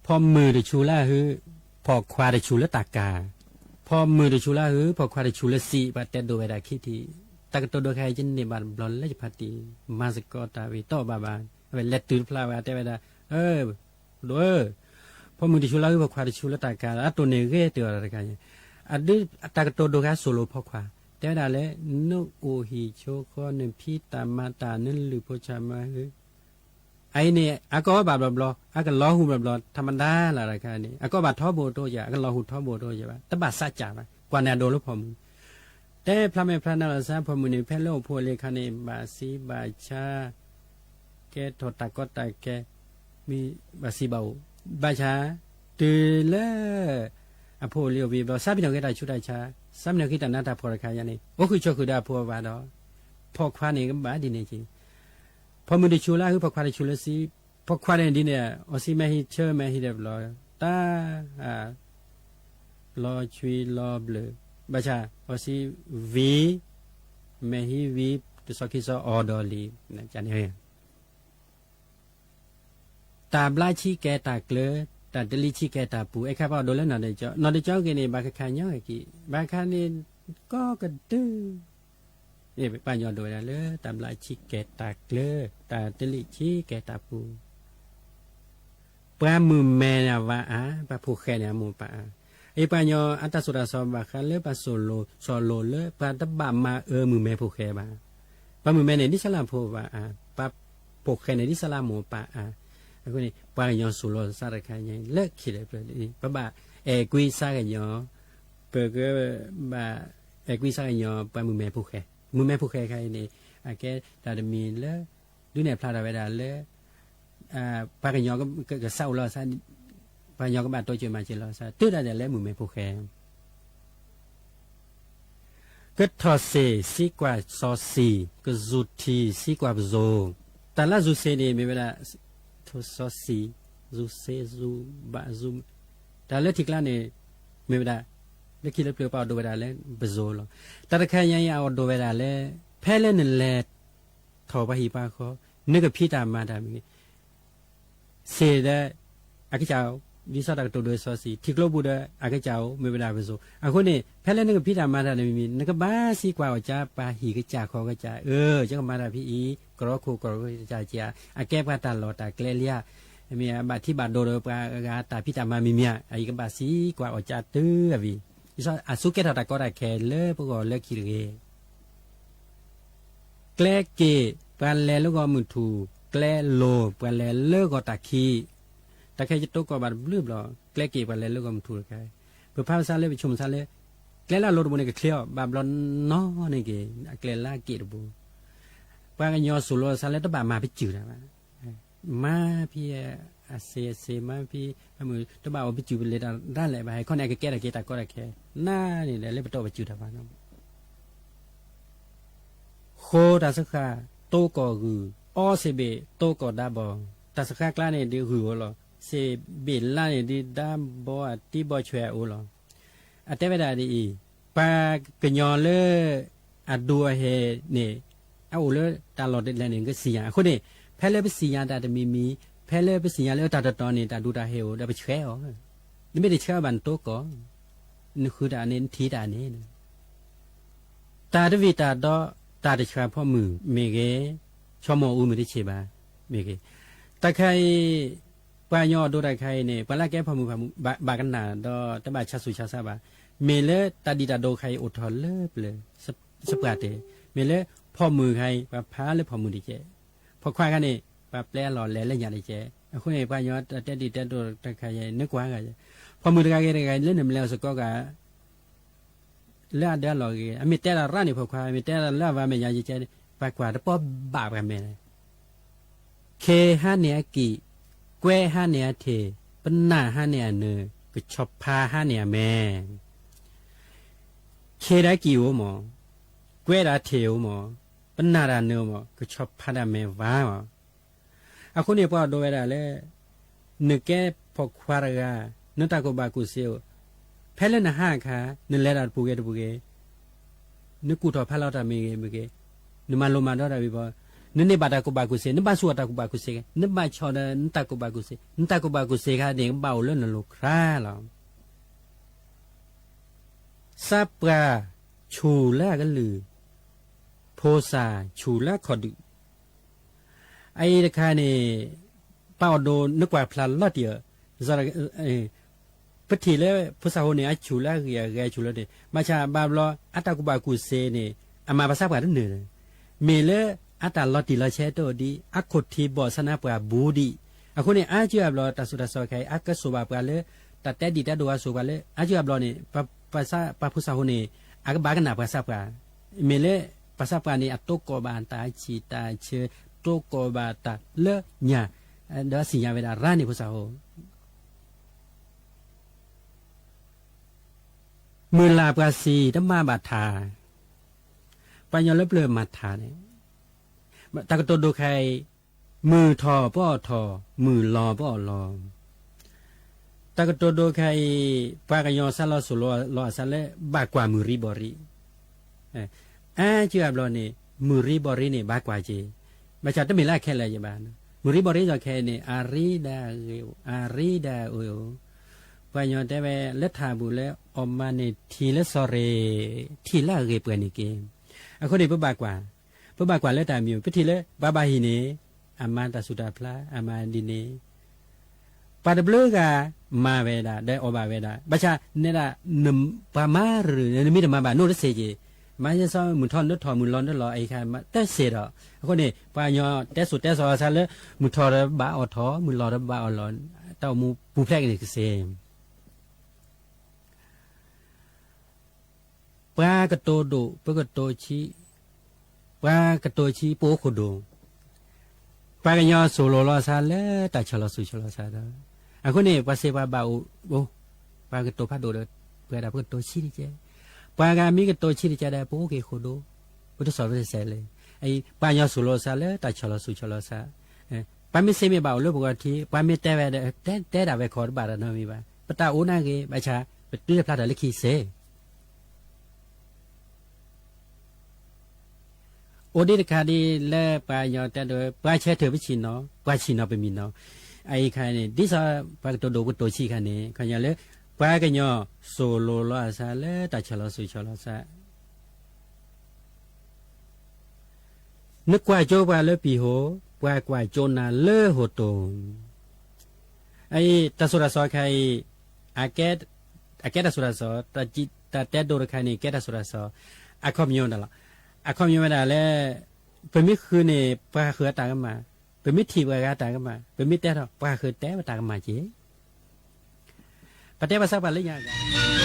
ဖီၣ်မုၢ်တဆူလၢဟု, ဖီၣ်ခွါတဆူလၢတၢ်ကၤ, ဖီၣ်မုၢ်တဆူလၢဟု, ဖီၣ်ခွါတဆူလၢစံး, ပှၤတဲဒိးဝဲဒၣ်ခံထံၣ်, တၢ်ကတိၤဒိခဲအံၤ ယန့ၢ်ဘၣ်တဘျီလၢယဖးတံၢ်, မၤသကိးတၢ်ဝံၤတီၢ်ဘၣ်ဘၣ်, အဝဲလဲၤတုၤတဖျါဝဲ တဲဝဲဒၣ်, ဒိၣ်ဧၢ, ဖီၣ်မုၢ်တဆူလၢဟု, ဖီၣ်ခွါတဆူလၢတၢ်ကၤ, အတိၢ်န့ၢ်ဂ့ၤတ့ၢ်အီၤတခါညါ, အဒုးတၢ်ကတိၤဒိခဲစိၤလိၤဖီၣ်ခွါ, တဲဝဲဒၣ်လၢ နအိၣ်ဟံၣ်ဆိဃီ နဖံးတၢ်မၤတၢ် နလုၢ်ဖိဆၣ်မၤဟု အအံၤန့ၣ် အကီၢ်ဘၣ်ဘျီဘျီ, အကလီၤဟူဘျီဘျီ, ထးမဒါလၢတခါန့ၣ် အကီၢ်ဘၣ်ထီဘိတအိၣ်ယၤ, အကလီၤဟူထီဘိတအိၣ်ယၤဘၣ်, တဘၣ်စးကၢ်ဘၣ်, ကွၢ်န့ၣ်အဒိလၢဖီၣ်မုၢ်, တဲဖျါမဲာ်ဖျါနၢ်လီၤစၢ် ဖီၣ်မုၢ်န့ၣ် ဖဲလၢအိၣ်ဖှိၣ်လံအခါန့ၣ် ဘၣ်စံးဘၣ်ဆါ ကဲထီၣ်တၢ်ကီတၢ်ခဲ, မ့ၢ်ဘၣ်စံးဘၣ်အိၣ်, ဘၣ်ဆၣ် တုၤလၢ အဖိအလံၤအိၣ်ဘှံးဘျီ စးပ့ၤနီၣ်က့ၤတၢ်ဆူးတၢ်ဆါ, စးပ့ၤနီၣ်က့ၤတၢ်နးတၢ်ဖှီၣ်တခါယါန့ၣ် အိၣ်ဃုာ်ဆိးဃုာ်ဒီးအဖိအဝၤဒီး ဖီၣ်ခွါန့ၣ်ကဘၣ်ဒ်န့ၣ်က့ၤ, ဖီၣ်မုၢ်တဆူလၢဟု, ဖီၣ်ခွါတဆူလၢစံး, ဖီၣ်ခွါန့ၣ်ဒ်န့ၣ် အီၤစံးမ့ၢ်ဟံးဆၢမ့ၢ်ဟံးဒီးဘျီ, တၢ် လီၤဆွံလီၤဘျၢၣ်, ဘၣ်ဆၣ် အီၤစံးဝံၤ, မ့ၢ်ဟံးဝံၤ တစီၤခံစီၤအီၤဒီးလံ, န့ၣ် တၢ်ဘျးဆံးကဲတၢ်ကျၢၤ, တၢ်တလံးဆံးကဲတၢ်ပူၤ, အခါပှၤအဒိလၢနီၢ်တကၠီ, နီၢ်တကၠီဂ့ၤန့ၣ် ဘၣ်ခါခါညီဂ့ၤက့ၤ, ဘၣ်ခါန့ၣ် ကီကဒု, ပှၤကညီဒိဝဲဒၣ်လၢ တၢ်ဘျးဆံးကဲတၢ်ကျၢၤ, တၢ်တလံးဆံးကဲတၢ်ပူၤ ပှၤမုၣ်မဲန့ၣ်အဝၤအါ, ပှၤဖိၣ်ဃဲန့ၣ်အမိၢ်ပၢ်အါ, အံၤပှၤကညီအတၢ်သိၣ်တၢ်သီဘၣ်ဃးလၢပှၤသိၣ်လိစီၣ်လိၤလၢ ပှၤတဘၣ်မၤအၢမုၣ်မဲဖိၣ်ဃဲဘၣ်, ပှၤမုၣ်မဲန့ၣ် ဒ်စလၢဖိဘၣ်အါ, ပှၤဖိၣ်ဃဲန့ၣ် ဒ်စလၢမိၢ်ပၢ်အါ, အဃိန့ၣ် ပှၤကညီသိၣ်လိသးတခါညါ လၢခံလၢပျၢၤ, ပဘၣ်အဲၣ်ကွံစါကညီ, ပကဘၣ်အဲၣ်ကွံစါကညီ ပှၤမုၣ်မဲဖိၣ်ဃဲ, မုၣ်မဲဖိၣ်ဃဲခါအံၤန့ၣ် အကဲတၢ်တမံၤလၢ ဒုးနဲၣ်ဖျါထီၣ်ဝဲဒၣ်လၢ ပှၤကညီကစးအိၣ်လီၤ, ပှၤကညီကဘၣ်တိစၢၤမၤစၢၤလီၤ, တုၤဒၣ်လဲာ်လၢမုၣ်မဲဖိၣ်ဃဲ, ကထီၣ်စ့ၢ် စံးကွၢ်စီၤစံၤ, ကစူၤထံ စံးကွၢ်ပစိၤ, တၢ်လၢစူၤစ့ၢ်န့ၣ် မ့ၢ်ဝဲဒၣ် စီၤစံၤ, စူၤစ့ၢ် စူၤဘၣ်စူၤ, တၢ်လၢထံကျါန့ၣ် မ့ၢ်ဝဲဒၣ် လၢခံလၢပျၢၤပှၤအိၣ်ဒိးဝဲဒၣ်လၢပစိၤလီၤ. တၢ်တခါညါအံၤ အအိၣ်ဒိးဝဲဒၣ်လၢ ဖဲလၢနလဲၤထီၣ်ပှၤဟံၣ်ပှၤဃီ, နကဖံးတၢ်မၤတၢ်မ့ၢ်ဂ့ၤ, စ့ၢ်ဒီး အကစၢ်အိၣ်, ဒ်သိးတၢ်ကတိၤဒိစီဆှံ, ထံကျိပူၤဒီး အကစၢ်အိၣ် မ့ၢ်ဝဲဒၣ်ပစိၤ, အဃိန့ၣ် ဖဲလၢနကဖံးတၢ်မၤတၢ်န့ၣ်မ့မ့ၢ် နကဘၣ်စံးကွၢ်အီၤကၢ် ပှၤဟံၣ်ကစၢ်ဃီကစၢ်, အၢ ယကမၤတၢ်ဖဲအံၤ ကရီခိၣ်ကရီကစၢ်ကၢ်, အကဲပှၤတၢ်လီၢ်တၢ်ကျဲလံဧါ, မ့ၢ်အဘၣ်ထံဘၣ်ဒိဒီးပှၤအဂၤတၢ်ဖံးတၢ်မၤမံၤမံၤဧါ, အံၤကဘၣ်စံးကွၢ်အီၤကၢ်တုၤအဝံၤ, ဒ်သိးအစူၤကဲထီၣ်တၢ်ကီတၢ်ခဲလၢပဂီၢ်လၢခံတဂ့ၤ ကျဲက့ၤ ပှၤလဲၤလၢဂီၢ်မုၢ်ထူၣ်, ကျဲလိၤ ပှၤလဲၤလၢဂီၢ်တၢ်ခံ, တၢ်ခဲယတိကီၢ်ဘၣ်တဘျုးဘျီ, ကျဲက့ၤပှၤလဲၤလၢဂီၢ်မုၢ်ထူၣ်တခါ, ပဖးပစးလၢပဆိကမိၣ်စးလၢ ကျဲလၢအလိၤတဘိန့ၣ်ကချ့အီၤ ဘၣ်ဘျီနီၢ်န့ၣ်က့ၤ အကျဲလၢအက့ၤတဘိ, ပှၤကညီသိၣ်လိသးလၢတဘၣ်မၤပစုာ်တၢ်ဘၣ် မၤဖဲအစ့အစ့ မၤဖဲအမုၢ် တဘၣ်အိၣ်ပစုာ်ပလဲၤတၢ်ဒၣ်လဲာ်ဘၣ်, ဟဲခီန့ၣ် အကကဲထီၣ်က့ၤတၢ်ကီတၢ်ခဲ, နၤန့ၣ်ဒီးလၢပတအိၣ်ပစုာ်တၢ်ဘၣ်နီၤ, ဃိတၢ်စဃၣ် တိကီၢ်ဂုၢ်, အီစ့ဘ့ၣ် တိကီၢ်ဒါဘီ, တၢ်စဃၣ်ကျါန့ၣ်ဒုးဂုၢ်အိၣ်လီၤ, စ့ဘ့ၣ်လါန့ၣ်ဒုးဒါဘီအတံဘီဆွဲအိၣ်လီၤ. အတဲဝဲဒၣ်ဒ်အံၤ, ပှၤကညီလၢ အဒူအဟဲန့ၣ် အအိၣ်လၢတၢ်လီၢ်တလဲၣ်န့ၣ် ကစံၣ်ညါ, အဃိန့ၣ် ဖဲလၢပစံၣ်ညါတၢ်တမံၤမံၤ, ဖဲလၢပစံၣ်ညါလၢတၢ်တတီၤန့ၣ် တၢ်ဒူတၢ်ဟဲအိၣ်ဒီးပဆှဲအီၤ, နမ့ၢ်တဆှဲအီၤဘၣ်နတိကီၢ်, နဃုတၢ်န့ၣ် နထံၣ်တၢ်န့ၣ် တၢ်တဝံၣ်တၢ်ဒီး တၢ်တဆှၣ်ဖီမုၢ်မ့ၢ်ဂ့ၤ, ဆီမိၢ်အူမ့ၢ်တဆံးဘၣ်မ့ၢ်ဂ့ၤ, တၢ်ခါအံၤ ပှၤကညီအဒိတၢ်ခါအံၤန့ၣ် ပှၤလၢအကဲဖီမုၢ်ဖီမုၢ် ဘၣ်ကနၣ်ဒီးတဘၣ်ဆါဆူၣ်ဆါဆါဘၣ်, မ့ၢ်လၢတၢ်ဒံးတၢ်ဒိခါအံၤအိၣ်ထီၣ်လၢပျၢၤ စပှၢ်တၢၢ်, မ့ၢ်လၢဖီမုၢ်ခါအံၤ ပှၤဖးလၢဖီမုၢ်တကဲး, ဖီခွါခါန့ၣ် ပှၤပျဲအလီၢ်လဲၤလၢညၣ်တကဲး, အဃိန့ၣ် ပှၤကညီတၢ်တဲဒံးတဲဒိတၢ်ခါအံၤ နကွၢ်ဂၤ, ဖီမုၢ်တဂၤဂ့ၤတဂၤလၢနမလဲၤအီၤစ့ၢ်ကီးဂၤ လၢအဒၢအလီၢ်ဂ့ၤ, အမ့ၢ်တဲတၢ်ရၣ်န့ၣ် ဖီခွါ, မ့ၢ်တဲတၢ်လၢအဝၤမဲာ်ညါယကဲ, ပှၤကွၢ်တပီၢ်ဘၣ်ပှၤမဲာ် ခ့ဟါန့ၢ်အကံၢ်, ကွဲဟါန့ၢ်အထံး, ပနၢ်ဟါန့ၢ်အနၢၤ, ကဆီဖါဟါန့ၢ်အမဲာ်. ခ့ဒီးကံၢ်အိၣ်မး, ကွဲဒီးထံးအိၣ်မး, ပနၢ်ဒီးနၢၤအိၣ်မး, ကဆီဖါဒီးမဲာ်ဝါမး. အဃိန့ၣ် ပှၤအဒိဝဲဒၣ်လၢ နကဲဖိခွါတဂၤ, နတၢ်ကူၣ်ဘၣ်ကူၣ်စ့အိၣ်, ဖဲလၢနဟါအခါ နလဲၤတၢ်တပူၤဂ့ၤတပူၤဂ့ၤ, နကူၣ်ထီၣ်ဖးလီၤတၢ်မ့ၢ်ဂ့ၤမ့ၢ်ဂ့ၤ, နမၤလိမၤဒိးတၢ်ဝံၤဘီ, နန့ၢ်ဘၣ်တၢ်ကူၣ်ဘၣ်ကူၣ်စ့, နဘၣ်ဆူၣ်အီၤတၢ်ကူၣ်ဘၣ်ကူၣ်စ့, နဘၣ်ဆီၣ်ဒီးနတၢ်ကူၣ်ဘၣ်ကူၣ်စ့, နတၢ်ကူၣ်ဘၣ်ကူၣ်စ့ခါန့ၣ် ကဘၣ်အိၣ်လၢနလိၤခရါလီၤ. စၢ်ပှၢ်ဆူၣ်လၢအကလုၢ်, ဖိစၢ်ဆူၣ်လၢအခီၣ်ဒုး. အအံၤတခါန့ၣ် ပှၤအဒိ နကွၢ်ဖျါလီၤတံၢ်အီၤ, ပထံၣ်လၢဖိစၢ်ဖိန့ၣ် အဆူၣ်လၢအဂ့ၤအဂၤ အဆူၣ်လၢန့ၣ် ဘၣ်ဆၣ်ဘၣ်ဘျီ အတၢ်ကူၣ်ဘၣ်ကူၣ်စ့န့ၣ် အမၤပှၤစၢ်ပှၢ်တန့ၢ်, မ့ၢ်လၢအတၢ်လီၤတံၢ်လီၤဆဲးတအိၣ်ဒံး အခိၣ်ထံဘီၣ်ဆၣ်နါပှၢ်ဘူးဒံး. အဃိန့ၣ် အါစုအါဘျီ တၢ်ဆူးတၢ်ဆါခဲအံၤ အကစိာ်ဘၣ်ပှၤလၢ တၢ်တဲဒံၣ်တဲဒိၣ်အစိာ်ပှၤလၢ အါစုအါဘျီန့ၣ် ပှၤဖိစၢ်ဖိန့ၣ် အကဘၣ်ကနၣ်ပှၤစၢ်ပှၢ်, မ့ၢ်လၢပှၤစၢ်ပှၢ်န့ၣ် အတိကိးဘၣ်တၢ်ဆံၣ်တၢ်ဆၢ, တိကိးဘၣ်တၢ်လၢညါ, ဒီးစံၣ်ညါဝဲဒၣ်ရၤန့ၢ်ဖိစၢ်ဖိ မုၢ်လၢ်ပှၤစံးတမၤဘၣ်ထး, ပှၤကညီလၢပျၢၤမၤထးန့ၣ်, တၢ်ကတိၤဒိၣ်ခဲအံၤ, မုၢ်ထီၣ်ပအီၣ်ထီၣ်, မုၢ်လီၤပအီၣ်လီၤ. တၢ်ကတိၤဒိၣ်ခဲအံၤ, ပှၤကညီစၢ်လီၤစိၤလီၤအစၢ်လၢ ဘၣ်ကွၢ်မုၢ်ရံဘီရံ, အါစုအါဘျီန့ၣ် မုၢ်ရံဘီရံန့ၣ် ဘၣ်ကွၢ်က့ၤ, ဘၣ်ဆၣ်တမ့ၢ်လၢအခဲလၢာ်က့ၤဘၣ်. မုၢ်ရံဘီရံစီၤခဲအံၤန့ၣ် အရ့ဒၣ်ဂ့ၤ, အရ့ဒၣ်အိၣ်, ပှၤကညီတဲဝဲလၢထးဘူးလၢ အီၣ်မးန့ၣ်ထံၣ်လၢစီၤရ့ၣ်, ထံၣ်လၢအဂ့ၤပှဲၤန့ၣ်က့ၤ. အဃိန့ၣ် ပဘၣ်ကွၢ်, ပဘၣ်ကွၢ်လၢတၢ်မံၤ, ပထံၣ်လၢပှၤဘၣ်ဟံၣ်န့ၣ် အမၤတၢ်ဆူးတၢ်ဖျါ, အမၤဒ်န့ၣ် ပှၤတဘျုးဂၤမၤဝဲဒၣ် ဒီးအီၣ်ဘၣ်ဝဲဒၣ်, ဘၣ်ဆၣ်နဲဒၣ် ပှၤမၤရၢၢ် နမ့ၢ်တမၤဘၣ် နိၣ်တစ့ၢ်က့ၤ, မၤယဲစီမုၢ်ထီၣ်နုၢ်ထီၣ် မုၢ်လီၤနုၢ်လီၤ အံၤခါတစ့ၢ်ဒီး. အဃိန့ၣ် ပှၤကညီတဲစိၤတဲစီၤအီၤစၢ်လၢ မုၢ်ထီၣ်ဒီးဘၣ်အီၣ်ထီၣ်, မုၢ်လီၤဒီးဘၣ်အီၣ်လီၤ, တၢ်အိၣ်မူပူၤဖျဲးကန့ၣ်ကစ့ၢ်. ပှၤကတိၤဒိၣ် ပကတိၤဆံး, ပှၤကတိၤဆံး ပအိၣ်ခိၣ်ဒိၣ်, ပှၤကညီစိၤလိၤလီၤအစၢ်လၢတၢ်ဆီၣ်လီၤဆူၣ်ဆီၣ်လီၤစၢ်ဒီး, အဃိန့ၣ် ပှၤစံးပှၤဘၣ်အိၣ်, ပှၤကတိၤဖးဒိၣ်ဒီး ပဝဲဒၣ်ပကတိၤဆံးတကဲ, ပှၤဂၤမ့ၢ်ကတိၤဆံးတကဲဒီး ပအိၣ်က့ၤခိၣ်ဒိၣ်, ပတစီၣ်ပတဆဲးလၢၤ. ပှၤကညီစိၤလိၤအစၢ်လၢတၢ်ဆီၣ်လီၤဆူၣ်ဆီၣ်လီၤစၢ်, ပှၤမ့ၢ်စ့မ့ၢ်ဘၣ်အိၣ်လၢပဂီၢ်ထံး, ပှၤမ့ၢ်တဲဝဲဒီး တဲ တဲဒၣ်ဝဲခီတဘၣ်ဒီးနီတမံၤဘၣ်, ပတၢ်အိၣ်နာ်ဂ့ၤ, ဘၣ်ဆၣ် ပတုၤတဖျါထီၣ်လၢခံစ့ၢ်. အိၣ်ဒံးတခါဒ်လၢပှၤကညီတဲဒိး ပှၤဆၢထၢၣ်ပဆံၣ်နီၤ, ပှၤဆံၣ်နီၤပမံၤနီၤ, အအံၤခါန့ၣ် ဒ်သိးပှၤကတိၤဒိၣ်ပကတိၤဆံးခါန့ၣ် ခီညီလၢ ပှၤကညီစိၤလိၤလီၤအစၢ်လၢတၢ်ဆီၣ်လီၤဆူၣ်ဆီၣ်လီၤစၢ် နကွၢ်ကၠိပှၤလၢပံာ်ဟိ, ပှၤကွၢ်ကၠိနၤလၢဟိၣ်တိၢ်. အအံၤ တၢ်စိၤတၢ်စီခါအံၤ အကဲတၢ်စိၤတၢ်စီ, တၢ်တဲဒိတခါန့ၣ် ကဲတၢ်စိၤတၢ်စီ, အခီပညီဒၣ်လီၤ. အခီပညီဝဲဒၣ်လၢ ပမ့ၢ်ဃုန့ၣ် ပှၤဃုအတၢ်ကမၣ်, ပမ့ၢ်ထံၣ်ပှၤဂၤတၢ်ကမၣ်, ပမ့ၢ်တဲထီၣ် ပှၤဃုတဲပတၢ်ကမၣ်က့ၤ. ပတဲပှၤစၢ်ပှၢ်လၢညါဂၤ